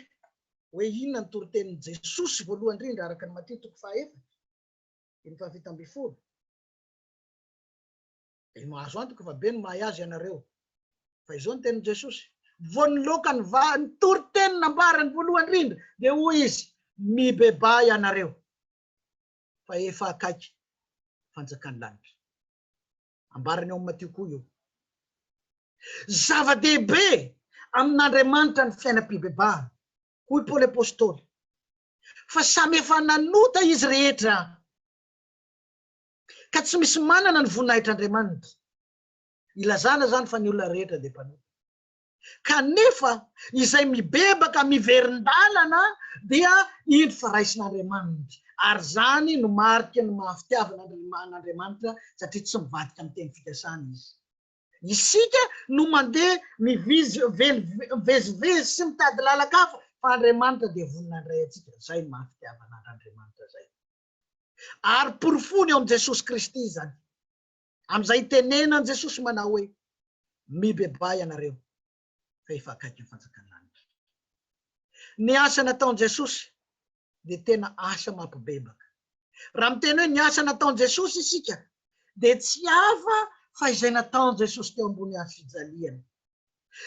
hoe inona ny toritenin'i Jesosy voalohany indrindra araka ny Matio toko fahaefatra, andininy faha-17? Dia mahazo antoka fa be no mahay azy ianareo. Fa izao ny tenin'i Jesosy, vao niloaka ny va, ny toriteny nambarany voalohany indrindra, dia hoy izy, Mibebaha ianareo, fa efa akaiky fanjakan'ny lanitra. Ambarany ao amin'ny Matio koa io. Zava-dehibe amin'Andriamanitra ny fiainam-pibebahana, hoy Paoly Apostoly, fa samy efa nanota izy rehetra, ka tsy misy manana ny voninahitr'Andriamanitra. Ilazana izany fa ny olona rehetra dia mpanota. Kanefa izay mibebaka miverin-dalana dia indro fa raisin'Andriamanitra. Ary izany no mariky ny maha fitiavana an'Andriamanitra satria tsy mivadika amin'ny teny fikasana Izy. Isika no mandeha mivizy mivezivezy sy mitady lalan-kafa fa Andriamanitra dia vonona handray antsika. Izay no maha fitiavana an'Andriamanitra izay. Ary porofoiny eo amin'i Jesosy Kristy izany. Amin'izay itenenan'i Jesosy manao hoe, Mibebaha ianareo, fa efa akaiky ny fanjakan'ny lanitra. Ny asa nataon'i Jesosy dia tena asa mampibebaka. Raha miteny hoe ny asa nataon'i Jesosy isika, dia tsy hafa fa izay nataon'i Jesosy teo ambony hazo fijaliana.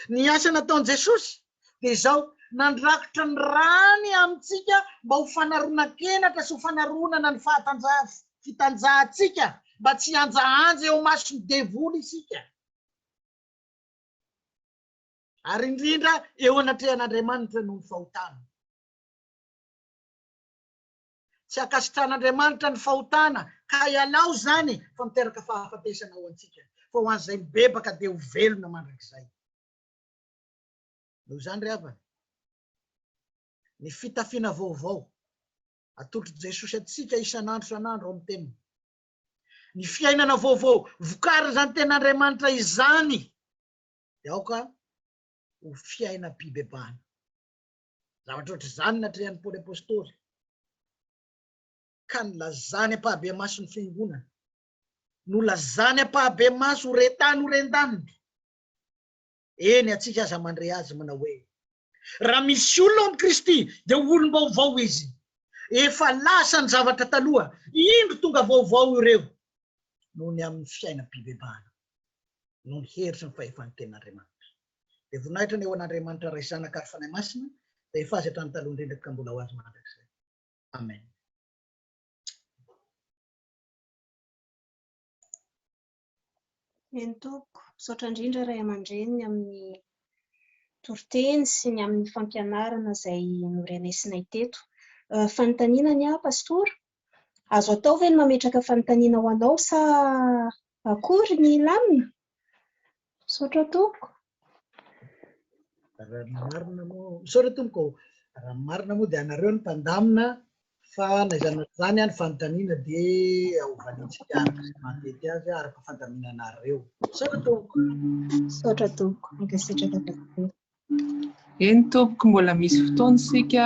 Ny asa nataon'i Jesosy dia izao, nandrakotra ny rany amintsika mba ho fanaronan-kenatra sy ho fanaronana ny fahatanjaha fitanjahantsika mba tsy hihanjahanja eo imason'ny devoly isika. Ary indrindra eo anatrehan'Andriamanitra noho ny fahotana. Tsy ankasitrahan'Andriamanitra ny fahotana ka ialao izany fa miteraka fahafatesana ho antsika, fa ho an'izay mibebaka dia ho velona mandrakizay. Noho izany ry havana, ny fitafiana vaovao atolotr'i Jesosy antsika isan'andro isan'andro ao amin'ny Teniny, ny fiainana vaovao vokarin'izany Tenin'Andriamanitra izany dia aoka ho fiainam-pibebahana. Zavatra ohatr'izany natrehan'i Paoly Apostoly, ka nilazany ampahabemaso ny fiangonana. Nolazany ampahabemaso ho re-tany ho ren-danitra. Eny, antsika aza mandre azy manao hoe, Raha misy olona ao amin'i Kristy, dia ho olom-baovao izy. Efa lasa ny zavatra taloha, indro tonga vaovao ireo, noho ny amin'ny fiainam-pibebahana, noho ny hery sy ny fahefan'ny Tenin'Andriamanitra. Dia voninahitra anie ho an'Andriamanitra Ray Zanaka ary Fanahy Masina, izay efa Azy hatrany taloha indrindra ka mbola ho Azy mandrakizay. Amen. Eny tompoko, misaotra indrindra ray aman-dreny ny amin'ny toriteny sy ny amin'ny fampianarana izay norenesinay teto. Fanontaniana ny ahy Pastora, azo atao ve ny mametraka fanontaniana ho anao sa akory ny lamina? Misaotra tompoko. Raha ny marina moa, misaotra tompoko ô. Raha ny marina moa dia anareo ny mpandamina fa na izany na izany ny fanontaniana dia hovaliantsika araka izay mahatety azy araka ny fandaminanareo. Misaotra tompoko. Misaotra tompoko. Mankasitraka pasitera. Eny tompoko, mbola misy fotoana isika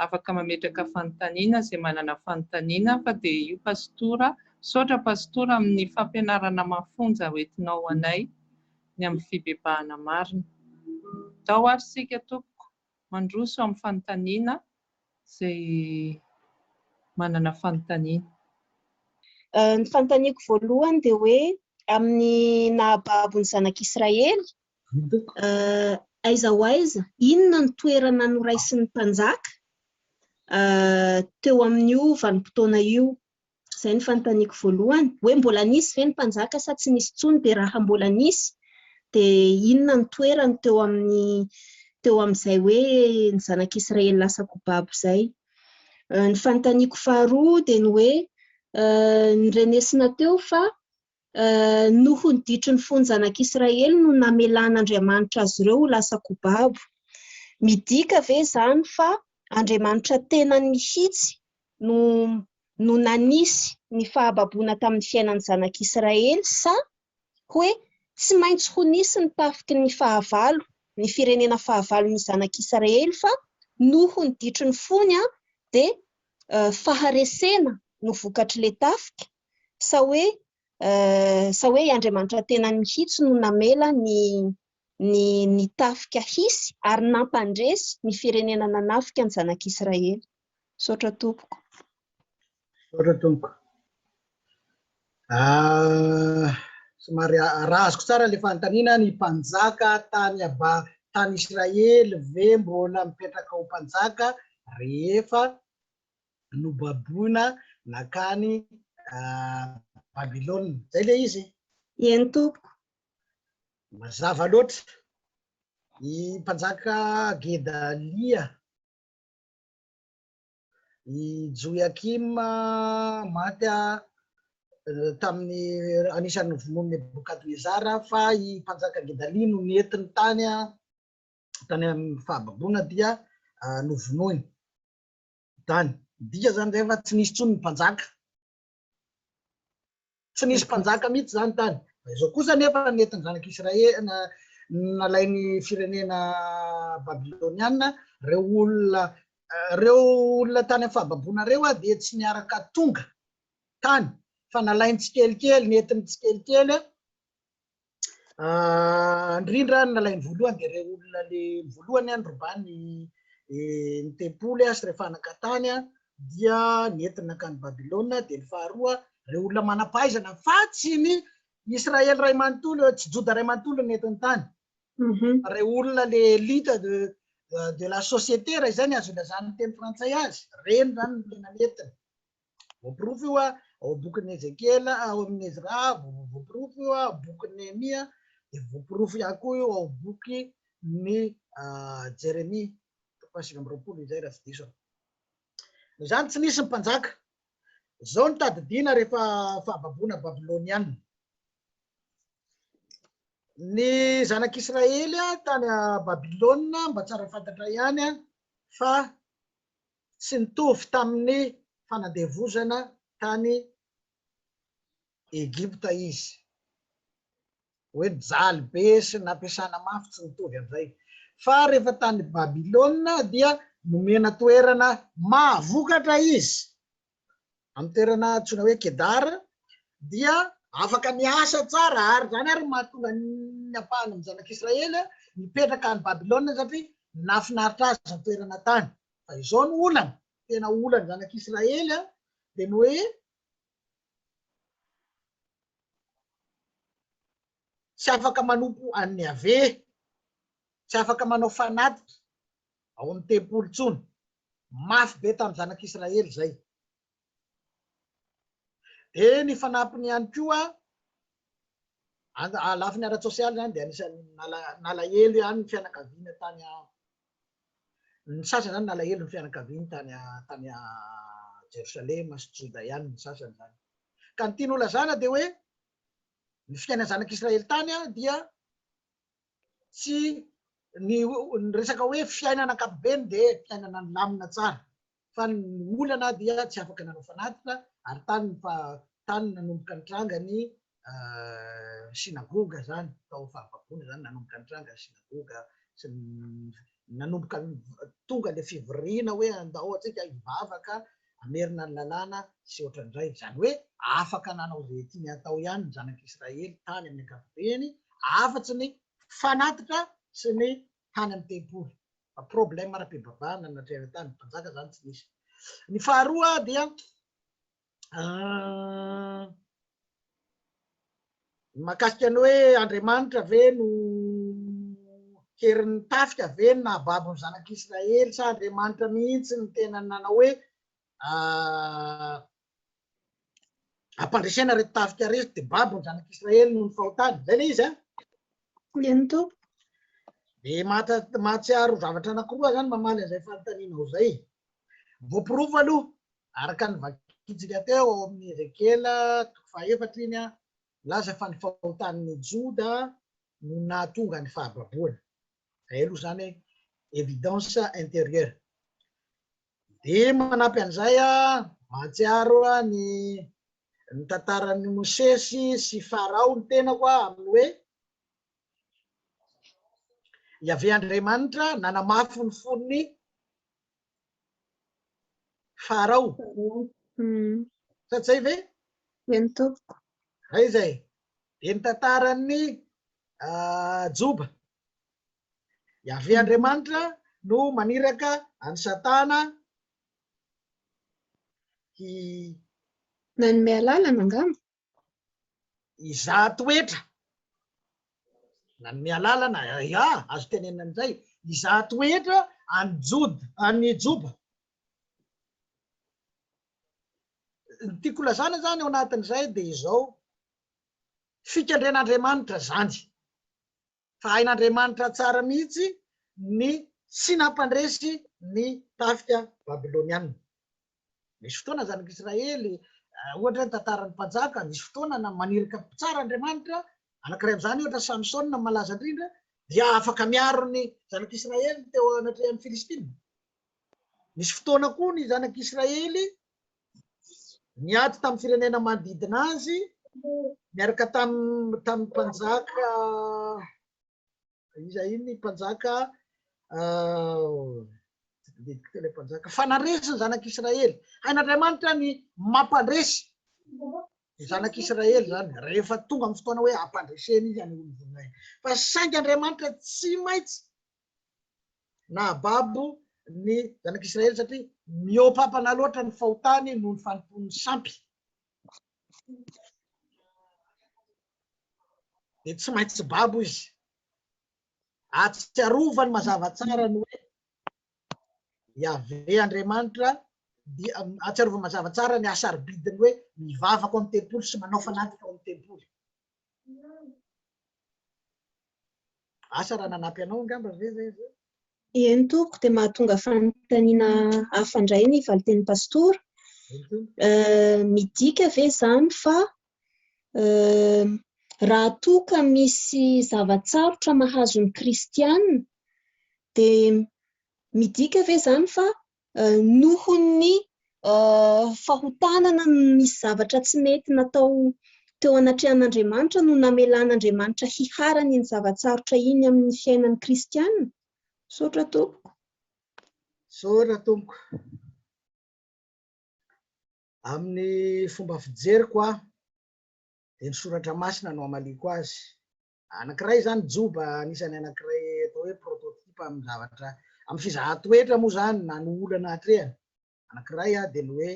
afaka mametraka fanontaniana izay manana fanontaniana fa dia io pastora. Misaotra pastora amin'ny fampianarana mafonja hoentinao ho anay ny amin'ny fibebahana marina. Ndao ary isika tompoko mandroso amin'ny fanontaniana izay manana fanontaniana. Ny fanontaniako voalohany dia hoe amin'ny nahababo ny zanak'Israely, aiza ho aiza, inona ny toerana noraisin'ny mpanjaka teo amin'io vanim-potoana io? Izay ny fanontaniako voalohany. Hoe mbola nisy ve ny mpanjaka sa tsy nisy intsony? Dia raha mbola nisy dia inona ny toerany teo amin'ny teo amin'izay hoe ny zanak'Israely lasa ko babo izay? Ny fanontaniako faharoa dia ny hoe norenesina teo fa noho ny ditry ny fon'ny zanak'Israely no namelan'Andriamanitra azy ireo ho lasa ko babo. Midika ve izany fa Andriamanitra tenany mihitsy no no nanisy ny fahababoana tamin'ny fiainan'ny zanak'Israely sa hoe tsy maintsy ho nisy ny tafiky ny fahavalo, ny firenena fahavalon'ny zanak'Israely fa noho ny ditry ny fony dia faharesena no vokatr'ilay tafika sa hoe sa hoe i Andriamanitra tenany mihitsy no namela ny ny ny tafika hisy ary nampandresy ny firenena nanafika ny zanak'Israely. Misaotra tompoko. Misaotra tompoko. Ah, somary raha azoko tsara le fanontaniana, ny mpanjaka tany aba tany Israely ve mbola mipetraka ho mpanjaka rehefa nobaboina nakany Babylona? Zay le izy? Eny tompoko. Mazava loatra. I mpanjaka Gedalia I Joiakima maty tamin'ny anisan'ny novonoin'i Nebokadnezara fa i mpanjaka Gedalia no nentiny tany tany amin'ny fahababoana dia novonoiny tany. Midika izany izay fa tsy nisy intsony ny mpanjaka. Tsy nisy mpanjaka mihitsy izany tany. Fa izao kosa anefa nentin'ny zanak'Israely, nalain'ny firenena babyloniana, ireo olona, ireo olona tany amin'ny fahababoana ireo dia tsy niaraka tonga tany, fa nalainy tsikelikely, nentiny tsikelikely, Indrindra ny nalainy voalohany dia ireo olona le voalohany nirobany ny tempoly sy ireo fanaka tany dia nentiny nankany Babylona, dia ny faharoa ireo olona manam-pahaizana fa tsy ny Israely iray manontolo, tsy Joda iray manontolo no nentiny tany. Fa ireo olona le élite de de la société raha izay ny azo ilazan'ny teny frantsay azy, ireny izany no tena nentiny. Voaporofo io ao amin'ny bokin'i Ezekiela, ao amin'ny Ezra, voaporofo io ao amin'ny bokin'i Nehemia, dia voaporofo ihany koa io ao amin'ny bokin'i Jeremia, toko faha 29 izay raha tsy diso aho. Noho izany tsy nisy ny mpanjaka. Izao no tadidiana rehefa fahababoana babyloniana. Ny zanak'Israely tany Babylona mba tsara fantatra ihany fa tsy nitovy tamin'ny fanandevozana tany Egypta izy. Hoe nijaly be sy nampiasana mafy tsy nitovy amin'izay. Fa rehefa tany Babylona dia nomena toerana mahavokatra izy. Amin'ny toerana antsoina hoe Kedar dia afaka niasa tsara ary izany ary no mahatonga ny ampahany amin'ny zanak'Israely nipetraka any Babylona satria nahafinaritra azy ny toerana tany. Fa izao no olana, tena olan'ny zanak'Israely dia ny hoe tsy afaka manompo an'i Yaveh, tsy afaka manao fanatitra ao amin'ny tempoly intsony. Mafy be tamin'ny zanak'Israely izay. Dia ny fanampiny ihany koa, lafiny ara-tsosialy izany dia anisan'ny nalahelo ihany ny fianakaviana tany ny sasany izany nalahelo ny fianakaviany tany tany Jerosalema sy Joda ihany ny sasany izany. Ka ny tiany holazana dia hoe ny fiainan'ny zanak'Israely tany dia tsy ny ny resaka hoe fiainana ankapobeny dia fiainana nilamina tsara fa ny olana dia tsy afaka nanao fanatitra ary tany ny fa tany nanomboka nitranga ny synagoga zany tao fahababoana zany nanomboka nitranga ny synagoga sy ny nanomboka tonga ilay fivoriana hoe andao antsika hivavaka hamerina ny lalàna sy ohatran'izay. Izany hoe afaka nanao izay tiany hatao ihany ny zanak'Israely tany amin'ny ankapobeny afa-tsy ny fanatitra sy ny tany amin'ny tempoly. Fa problème ara-pivavahana no natrehana tany, mpanjaka izany tsy nisy. Ny faharoa dia Ny mahakasika ny hoe Andriamanitra ve no herin'ny tafika ve no nahababo ny zanak'Israely sa Andriamanitra mihitsy no tena nanao hoe ampandresena ireto tafika ireto dia babo ny zanak'Israely noho ny fahotany. Izay ilay izy an? Eny tompoko. Dia mahatsiaro zavatra anankiroa izany mamaly an'izay fanontanianao izay. Voaporofo aloha Araka ny vakintsika teo ao amin'ny Ezekiela toko fahaefatra iny, milaza fa ny fahotan'ny Joda no nahatonga ny fahababoana. Izay aloha izany évidence intérieure. Dia manampy an'izay, mahatsiaro ny ny tantaran'i Mosesy sy Farao ny tenako amin'ny hoe Yaveh Andriamanitra nanamafy ny fon'ny Farao. Sa tsy zay ve? Eny tompoko. Zay izay. Dia ny tantaran'ny Joba. Yaveh Andriamanitra no maniraka an'i Satana hi Nanome alalana angamba? Hizaha toetra. Nanome alalana, ya, azo tenenina an'izay. Hizaha toetra an'i Joda, an'i Joba. Ny tiako lazana izany ao anatin'izay dia izao, fikendren'Andriamanitra izany. Fa hain'Andriamanitra tsara mihitsy ny tsy nampandresy ny tafika babyloniana. Misy fotoana zanak'Israely, ohatra hoe ny tantaran'ny mpanjaka, misy fotoana na maniraka mpitsara Andriamanitra, anankiray amin'izany ohatra Samsona malaza indrindra, dia afaka miaro ny zanak'Israely teo anatrehan'ny Filistina. Misy fotoana koa ny zanak'Israely niady tamin'ny firenena manodidina azy, miaraka tamin'ny mpanjaka Iza iny mpanjaka tadidiko teo ilay mpanjaka fa nandresy ny zanak'Israely. Hain'Andriamanitra ny mampandresy ny zanak'Israely zany rehefa tonga amin'ny fotoana hoe ampandresena izy any olon'ny voninahiny. Fa saingy Andriamanitra tsy maintsy nahababo ny zanak'Israely satria mihoa-pampana loatra ny fahotany noho ny fanompoan'ny sampy. Dia tsy maintsy babo izy. Ahatsiarovany mazava tsara ny hoe Yaveh Andriamanitra dia ahatsiarovany mazava tsara ny hasarobidiny hoe mivavaka ao amin'ny tempoly sy manao fanatitra ao amin'ny tempoly. Asa raha nanampy anao angamba ve zay zay? Eny tompoko, dia mahatonga fanontaniana hafa indray ny valin-tenin'ny pastora. Midika ve izany fa raha toa ka misy zava-tsarotra mahazo ny kristiana dia midika ve izany fa noho ny fahotana na misy zavatra tsy mety natao teo anatrehan'Andriamanitra no namelan'Andriamanitra hiharany iny zava-tsarotra iny amin'ny fiainan'ny kristiana? Misaotra tompoko. Misaotra tompoko. Amin'ny fomba fijeriko aho dia ny soratra masina no hamaliako azy. Anankiray izany Joba anisan'ny anankiray atao hoe prototype amin'ny zavatra amin'ny fizahan-toetra moa izany na ny olana atrehana. Anankiray dia ny hoe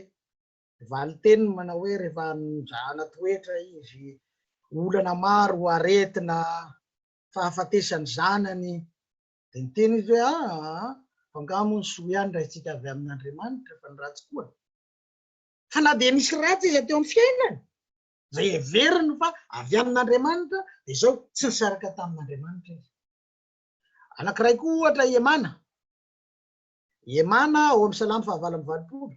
valin-teniny manao hoe rehefa nizahana toetra izy, olana maro, aretina, fahafatesan'ny zanany, dia niteny izy hoe aa fa angaha moa ny soa ihany raisintsika avy amin'Andriamanitra fa ny ratsy koa. Fa na dia nisy ratsy iza teo amin'ny fiainany, izay heveriny fa avy amin'Andriamanitra, dia izao tsy nisaraka tamin'Andriamanitra izy. Anankiray koa ohatra i Hemana. I Hemana ao amin'ny Salamo fahavalo amby valopolo.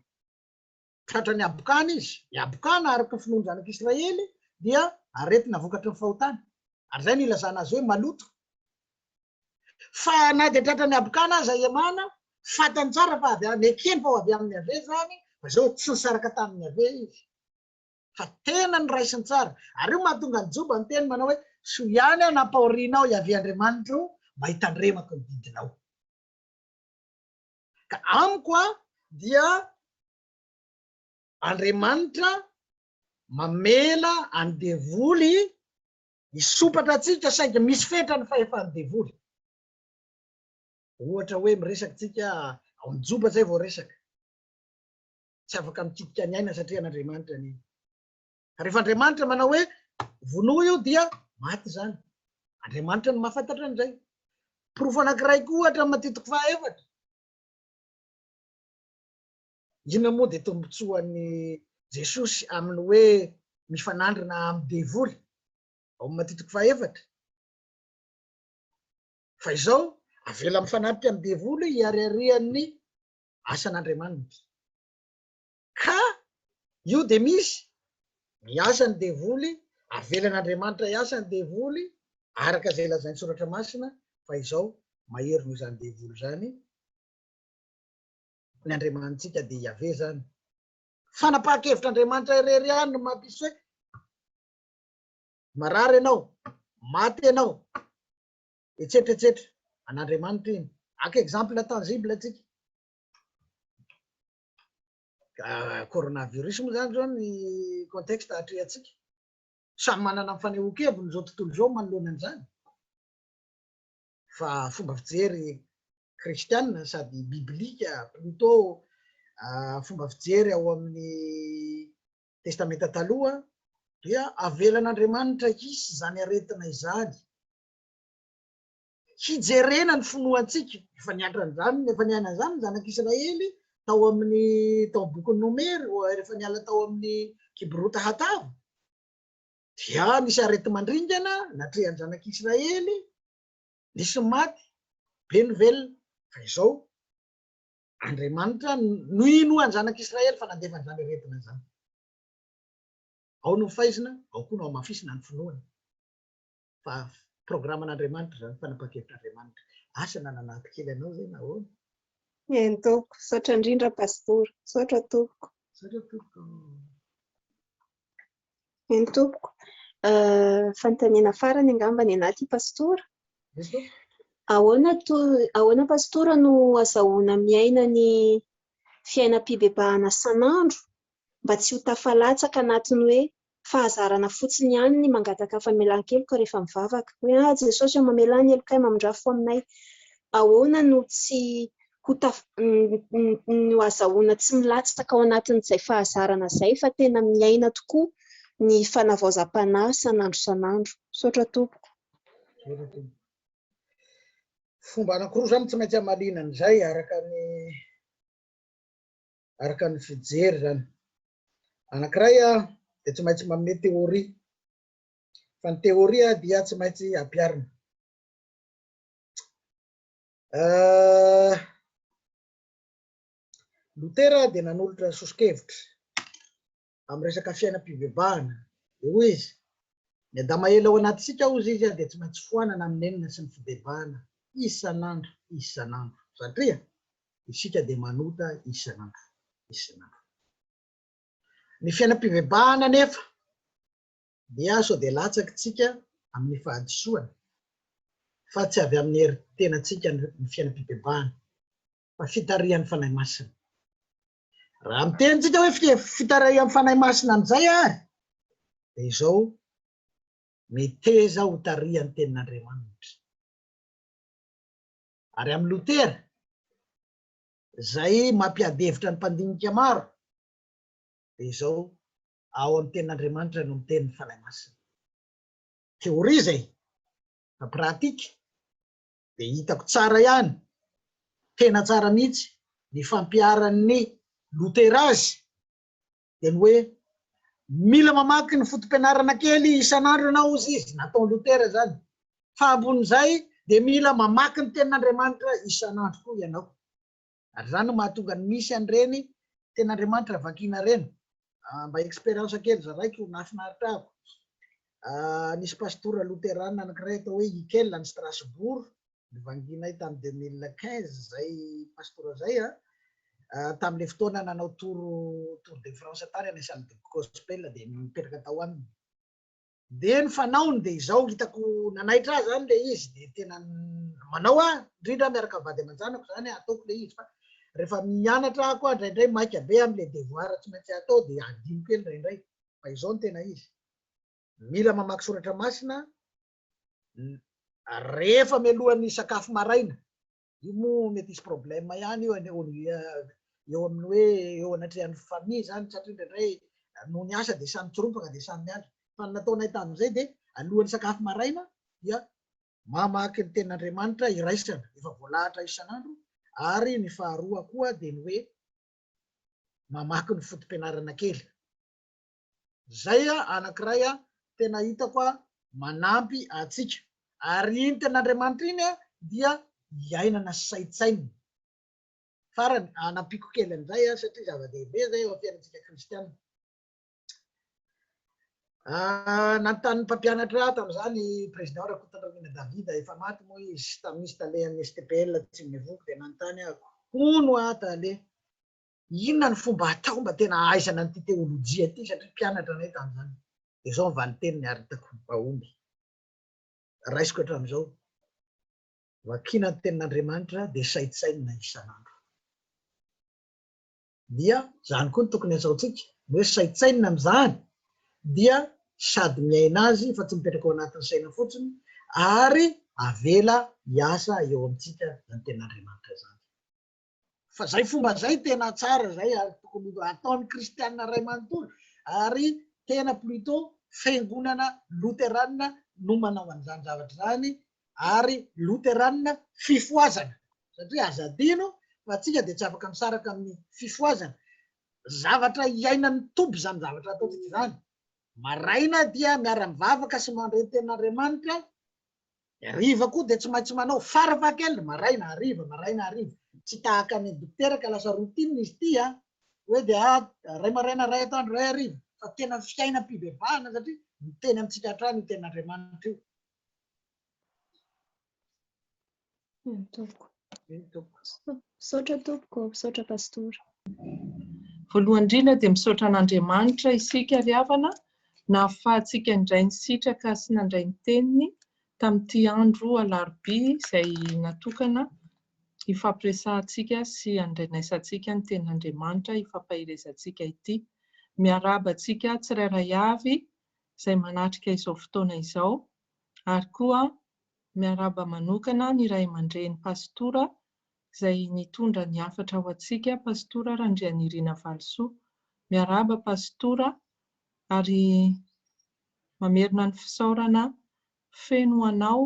Tratran'ny habokana izy. Ny habokana araka ny finoan'ny zanak'Israely dia aretina vokatry ny fahotana. Ary izay no ilazana azy hoe maloto. Fa na dia tratran'ny habokana aza i Hemana, fantany tsara fa avy nekeny fa ho avy amin'i Yaveh izany, fa izao tsy nisaraka tamin'i Yaveh izy. Fa tena noraisiny tsara. Ary io mahatonga an'i Joba niteny manao hoe, Soa ihany aho nampahorianao Yaveh Andriamanitro, mba hitandremako ny didinao. Ka amiko a dia Andriamanitra mamela an'i devoly hisompatra antsika saingy misy fetra ny fahefan'ny devoly. Ohatra hoe miresaka tsika ao amin'ny Joba zay vao resaka. Tsy afaka mikitika ny aina satria an'Andriamanitra ny aina. Ka rehefa Andriamanitra manao hoe vonoa io dia maty izany. Andriamanitra no mahafantatra an'izay. Porofo anankiray koa ohatra amin'ny Matio toko fahaefatra. Inona moa dia tombontsoan'i Jesosy amin'ny hoe mifanandrina amin'ny devoly ao amin'ny Matio toko fahaefatra? Fa izao, avela mifanatrika amin'ny devoly hihariharian'ny asan'Andriamanitra. Ka io dia misy, miasa ny devoly, avelan'Andriamanitra hiasa ny devoly, araka izay lazain'ny Soratra Masina, fa izao, mahery noho izany devoly izany ny Andriamanitsika dia Yaveh izany. Fanapahan-kevitr'Andriamanitra irery ihany no mampisy hoe marary ianao, maty ianao, etsetra etsetra. An'Andriamanitra iny. Haka exemple tangible tsika. Coronavirus moa izany izao ny contexte atrehantsika. Samy manana ny fanehoan-keviny izao tontolo izao manoloana an'izany. Fa fomba fijery kristiana sady biblika plutôt fomba fijery ao amin'ny Testamenta Taloha dia avelan'Andriamanitra hisy izany aretina izany. Hijerena ny finoantsika. Efa niantra an'izany, efa niaina an'izany ny zanak'Israely tao amin'ny tao amin'ny bokin'ny Nomery, rehefa niala tao amin'ny Kibrota Hatava. Dia nisy areti-mandringana natrehan'ny zanak'Israely, nisy ny maty, be ny velona. Fa izao, Andriamanitra no inoan'ny zanak'Israely fa nandefa an'izany aretina izany. Ao no faizina, ao koa no hamafisina ny finoana. Fa programan'Andriamanitra izany, fanapahan-kevitr'Andriamanitra. Asa na nanampy kely anao izay na ahoana? Eny tompoko, misaotra indrindra Pastora. Misaotra tompoko. Misaotra tompoko. Eny tompoko. Fanontaniana farany angamba ny anaty Pastora. Ahoana to ahoana Pastora no azahoana miaina ny fiainam-pibebahana san'andro mba tsy ho tafalatsaka anatin'ny hoe fahazarana fotsiny ihany ny mangataka famelan-keloka rehefa mivavaka. Hoe ah Jesosy ô mamelà ny helokay, mamindrà fo aminay. Ahoana no tsy ho taf no azahoana tsy milatsaka ao anatin'izay fahazarana izay fa tena miaina tokoa ny fanavaozam-panahy san'andro san'andro. Misaotra tompoko. Misaotra tompoko. Fomba anankiroa izany tsy maintsy hamaliana an'izay araka ny araka ny fijery izany. Anankiray dia tsy maintsy manome théorie. Fa ny théorie dia tsy maintsy ampiharina. Lotera dia nanolotra soso-kevitra amin'ny resaka fiainam-pibebahana. Dia hoy izy, Ny Adama ela ao anatintsika, hozy izy, dia tsy maintsy foanana amin'ny nenina sy ny fibebahana isan'andro isan'andro, satria isika dia manota isan'andro isan'andro. Ny fiainam-pibebahana anefa dia sao dia latsaka isika amin'ny fahadisoana, fa tsy avy amin'ny hery tenantsika ny fiainam-pibebahana, fa fitarihan'ny Fanahy Masina. Raha miteny tsika hoe fitarihan'ny Fanahy Masina amin'izay ary, dia izao, meteza ho tarihan'ny Tenin'Andriamanitra. Ary amin'i Lotera, izay mampiady hevitra ny mpandinika maro, dia izao, ao amin'ny Tenin'Andriamanitra no miteny ny Fanahy Masina. Théorie izay, fa pratique dia hitako tsara ihany, tena tsara mihitsy ny fampiharan'ny Lotera azy, dia ny hoe mila mamaky ny foto-pianarana kely isan'andro ianao hozy izy, nataon'i Lotera izany, fa ambonin'izay dia mila mamaky ny tenin'Andriamanitra isan'andro koa ianao. Ary izany no mahatonga ny misy an'ireny tenin'Andriamanitra vakiana ireny. Mba expérience kely zaraiko nahafinaritra ahy. Nisy pastora loterana anankiray atao hoe Ikel any Strasbourg, novangianay tamin'ny 2015 izay pastora izay, tamin'ilay fotoana nanao tour tour de France tany any salle de gospel dia nipetraka tao aminy. Dia ny fanaony dia izao, hitako nanaitra ahy izany ilay izy, dia tena Manao aho, indrindra miaraka amin'ny vady aman-janako izany ataoko ilay izy fa rehefa mianatra aho koa indraindray maika be amin'ilay devoir tsy maintsy atao dia adino kely indraindray. Fa izao no tena izy. Mila mamaky soratra masina rehefa mialohan'ny sakafo maraina. Io moa mety hisy problème ihany io eo amin'ny hoe eo anatrehan'ny famille izany satria indraindray noho ny asa dia samy mitorompaka dia samy miandry. Fa ny nataonay tamin'izay dia alohan'ny sakafo maraina dia mamaky ny tenin'Andriamanitra iraisana efa voalahatra isan'andro ary ny faharoa koa dia ny hoe mamaky ny foto-pianarana kely. Zay anankiray tena hitako manampy antsika. Ary iny tenin'Andriamanitra iny dia iainana sy saintsainina. Farany, anampiako kely an'izay satria zava-dehibe izay eo amin'ny fiainantsika kristiana. Nanontany ny mpampianatra ahy tamin'izany président Rakotondramiana David, efa maty moa izy, tamin'izy talehan'ny STPL Tsimihivongo, dia nanontany aho, hono aho tale, Inona ny fomba atao mba tena hahaizana an'ity teolojia ity satria mpianatra anay tamin'izany. Dia izao ny valin-teniny ary hitako mahomby. Raisiko hatramin'izao. Vakiana ny tenin'Andriamanitra dia saintsainina isan'andro. Dia izany koa no tokony hataontsika, ny hoe saintsainina amin'izany dia sady miaina azy fa tsy mipetraka ao anatin'ny saina fotsiny ary avela hiasa eo amintsika izany tenin'Andriamanitra izany. Fa zay fomba zay tena tsara zay ary tokony ataon'ny kristianina ray manontolo ary tena plutôt fiangonana loterana no manao an'izany zavatra izany ary loterana fifohazana satria aza adino fa antsika dia tsy afaka misaraka amin'ny fifohazana. Zavatra iainan'ny Tompo izany zavatra ataontsika izany. Maraina dia miara-mivavaka sy mandre ny tenin'Andriamanitra Ny hariva koa dia tsy maintsy manao farafahakeliny, maraina, hariva, maraina, hariva. Tsy tahaka ny dokotera ka lasa routine izy ity an, hoe dia iray maraina, iray atoandro, iray hariva, fa tena fiainam-pibebahana satria miteny amintsika hatrany io tenin'Andriamanitra io. Eny tompoko. Eny tompoko. Misaotra tompoko, misaotra pastora. Voalohany indrindra dia misaotra an'Andriamanitra isika ry havana nahafahantsika indray nisitraka sy nandray ny teniny tamin'ity andro alarobia izay natokana hifampiresahantsika sy handrenesantsika ny tenin'Andriamanitra hifampaherezantsika ity. Miarahaba antsika tsirairay avy izay manatrika izao fotoana izao ary koa miarahaba manokana ny ray aman-dreny pastora izay nitondra ny hafatra ho antsika Pastora Randrianirina Valisoa. Miarahaba Pastora ary mamerina ny fisaorana feno ho anao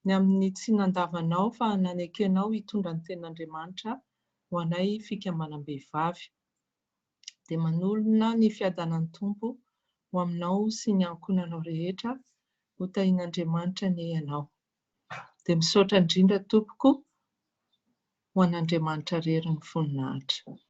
ny amin'ny tsy nandavanao fa nanekenao hitondra ny tenin'Andriamanitra ho anay fikambanam-behivavy. Dia manolona ny fiadanan'ny Tompo ho aminao sy ny ankohonanao rehetra, ho tahian'Andriamanitra anie ianao. Dia misaotra indrindra tompoko, ho an'Andriamanitra irery ny voninahitra.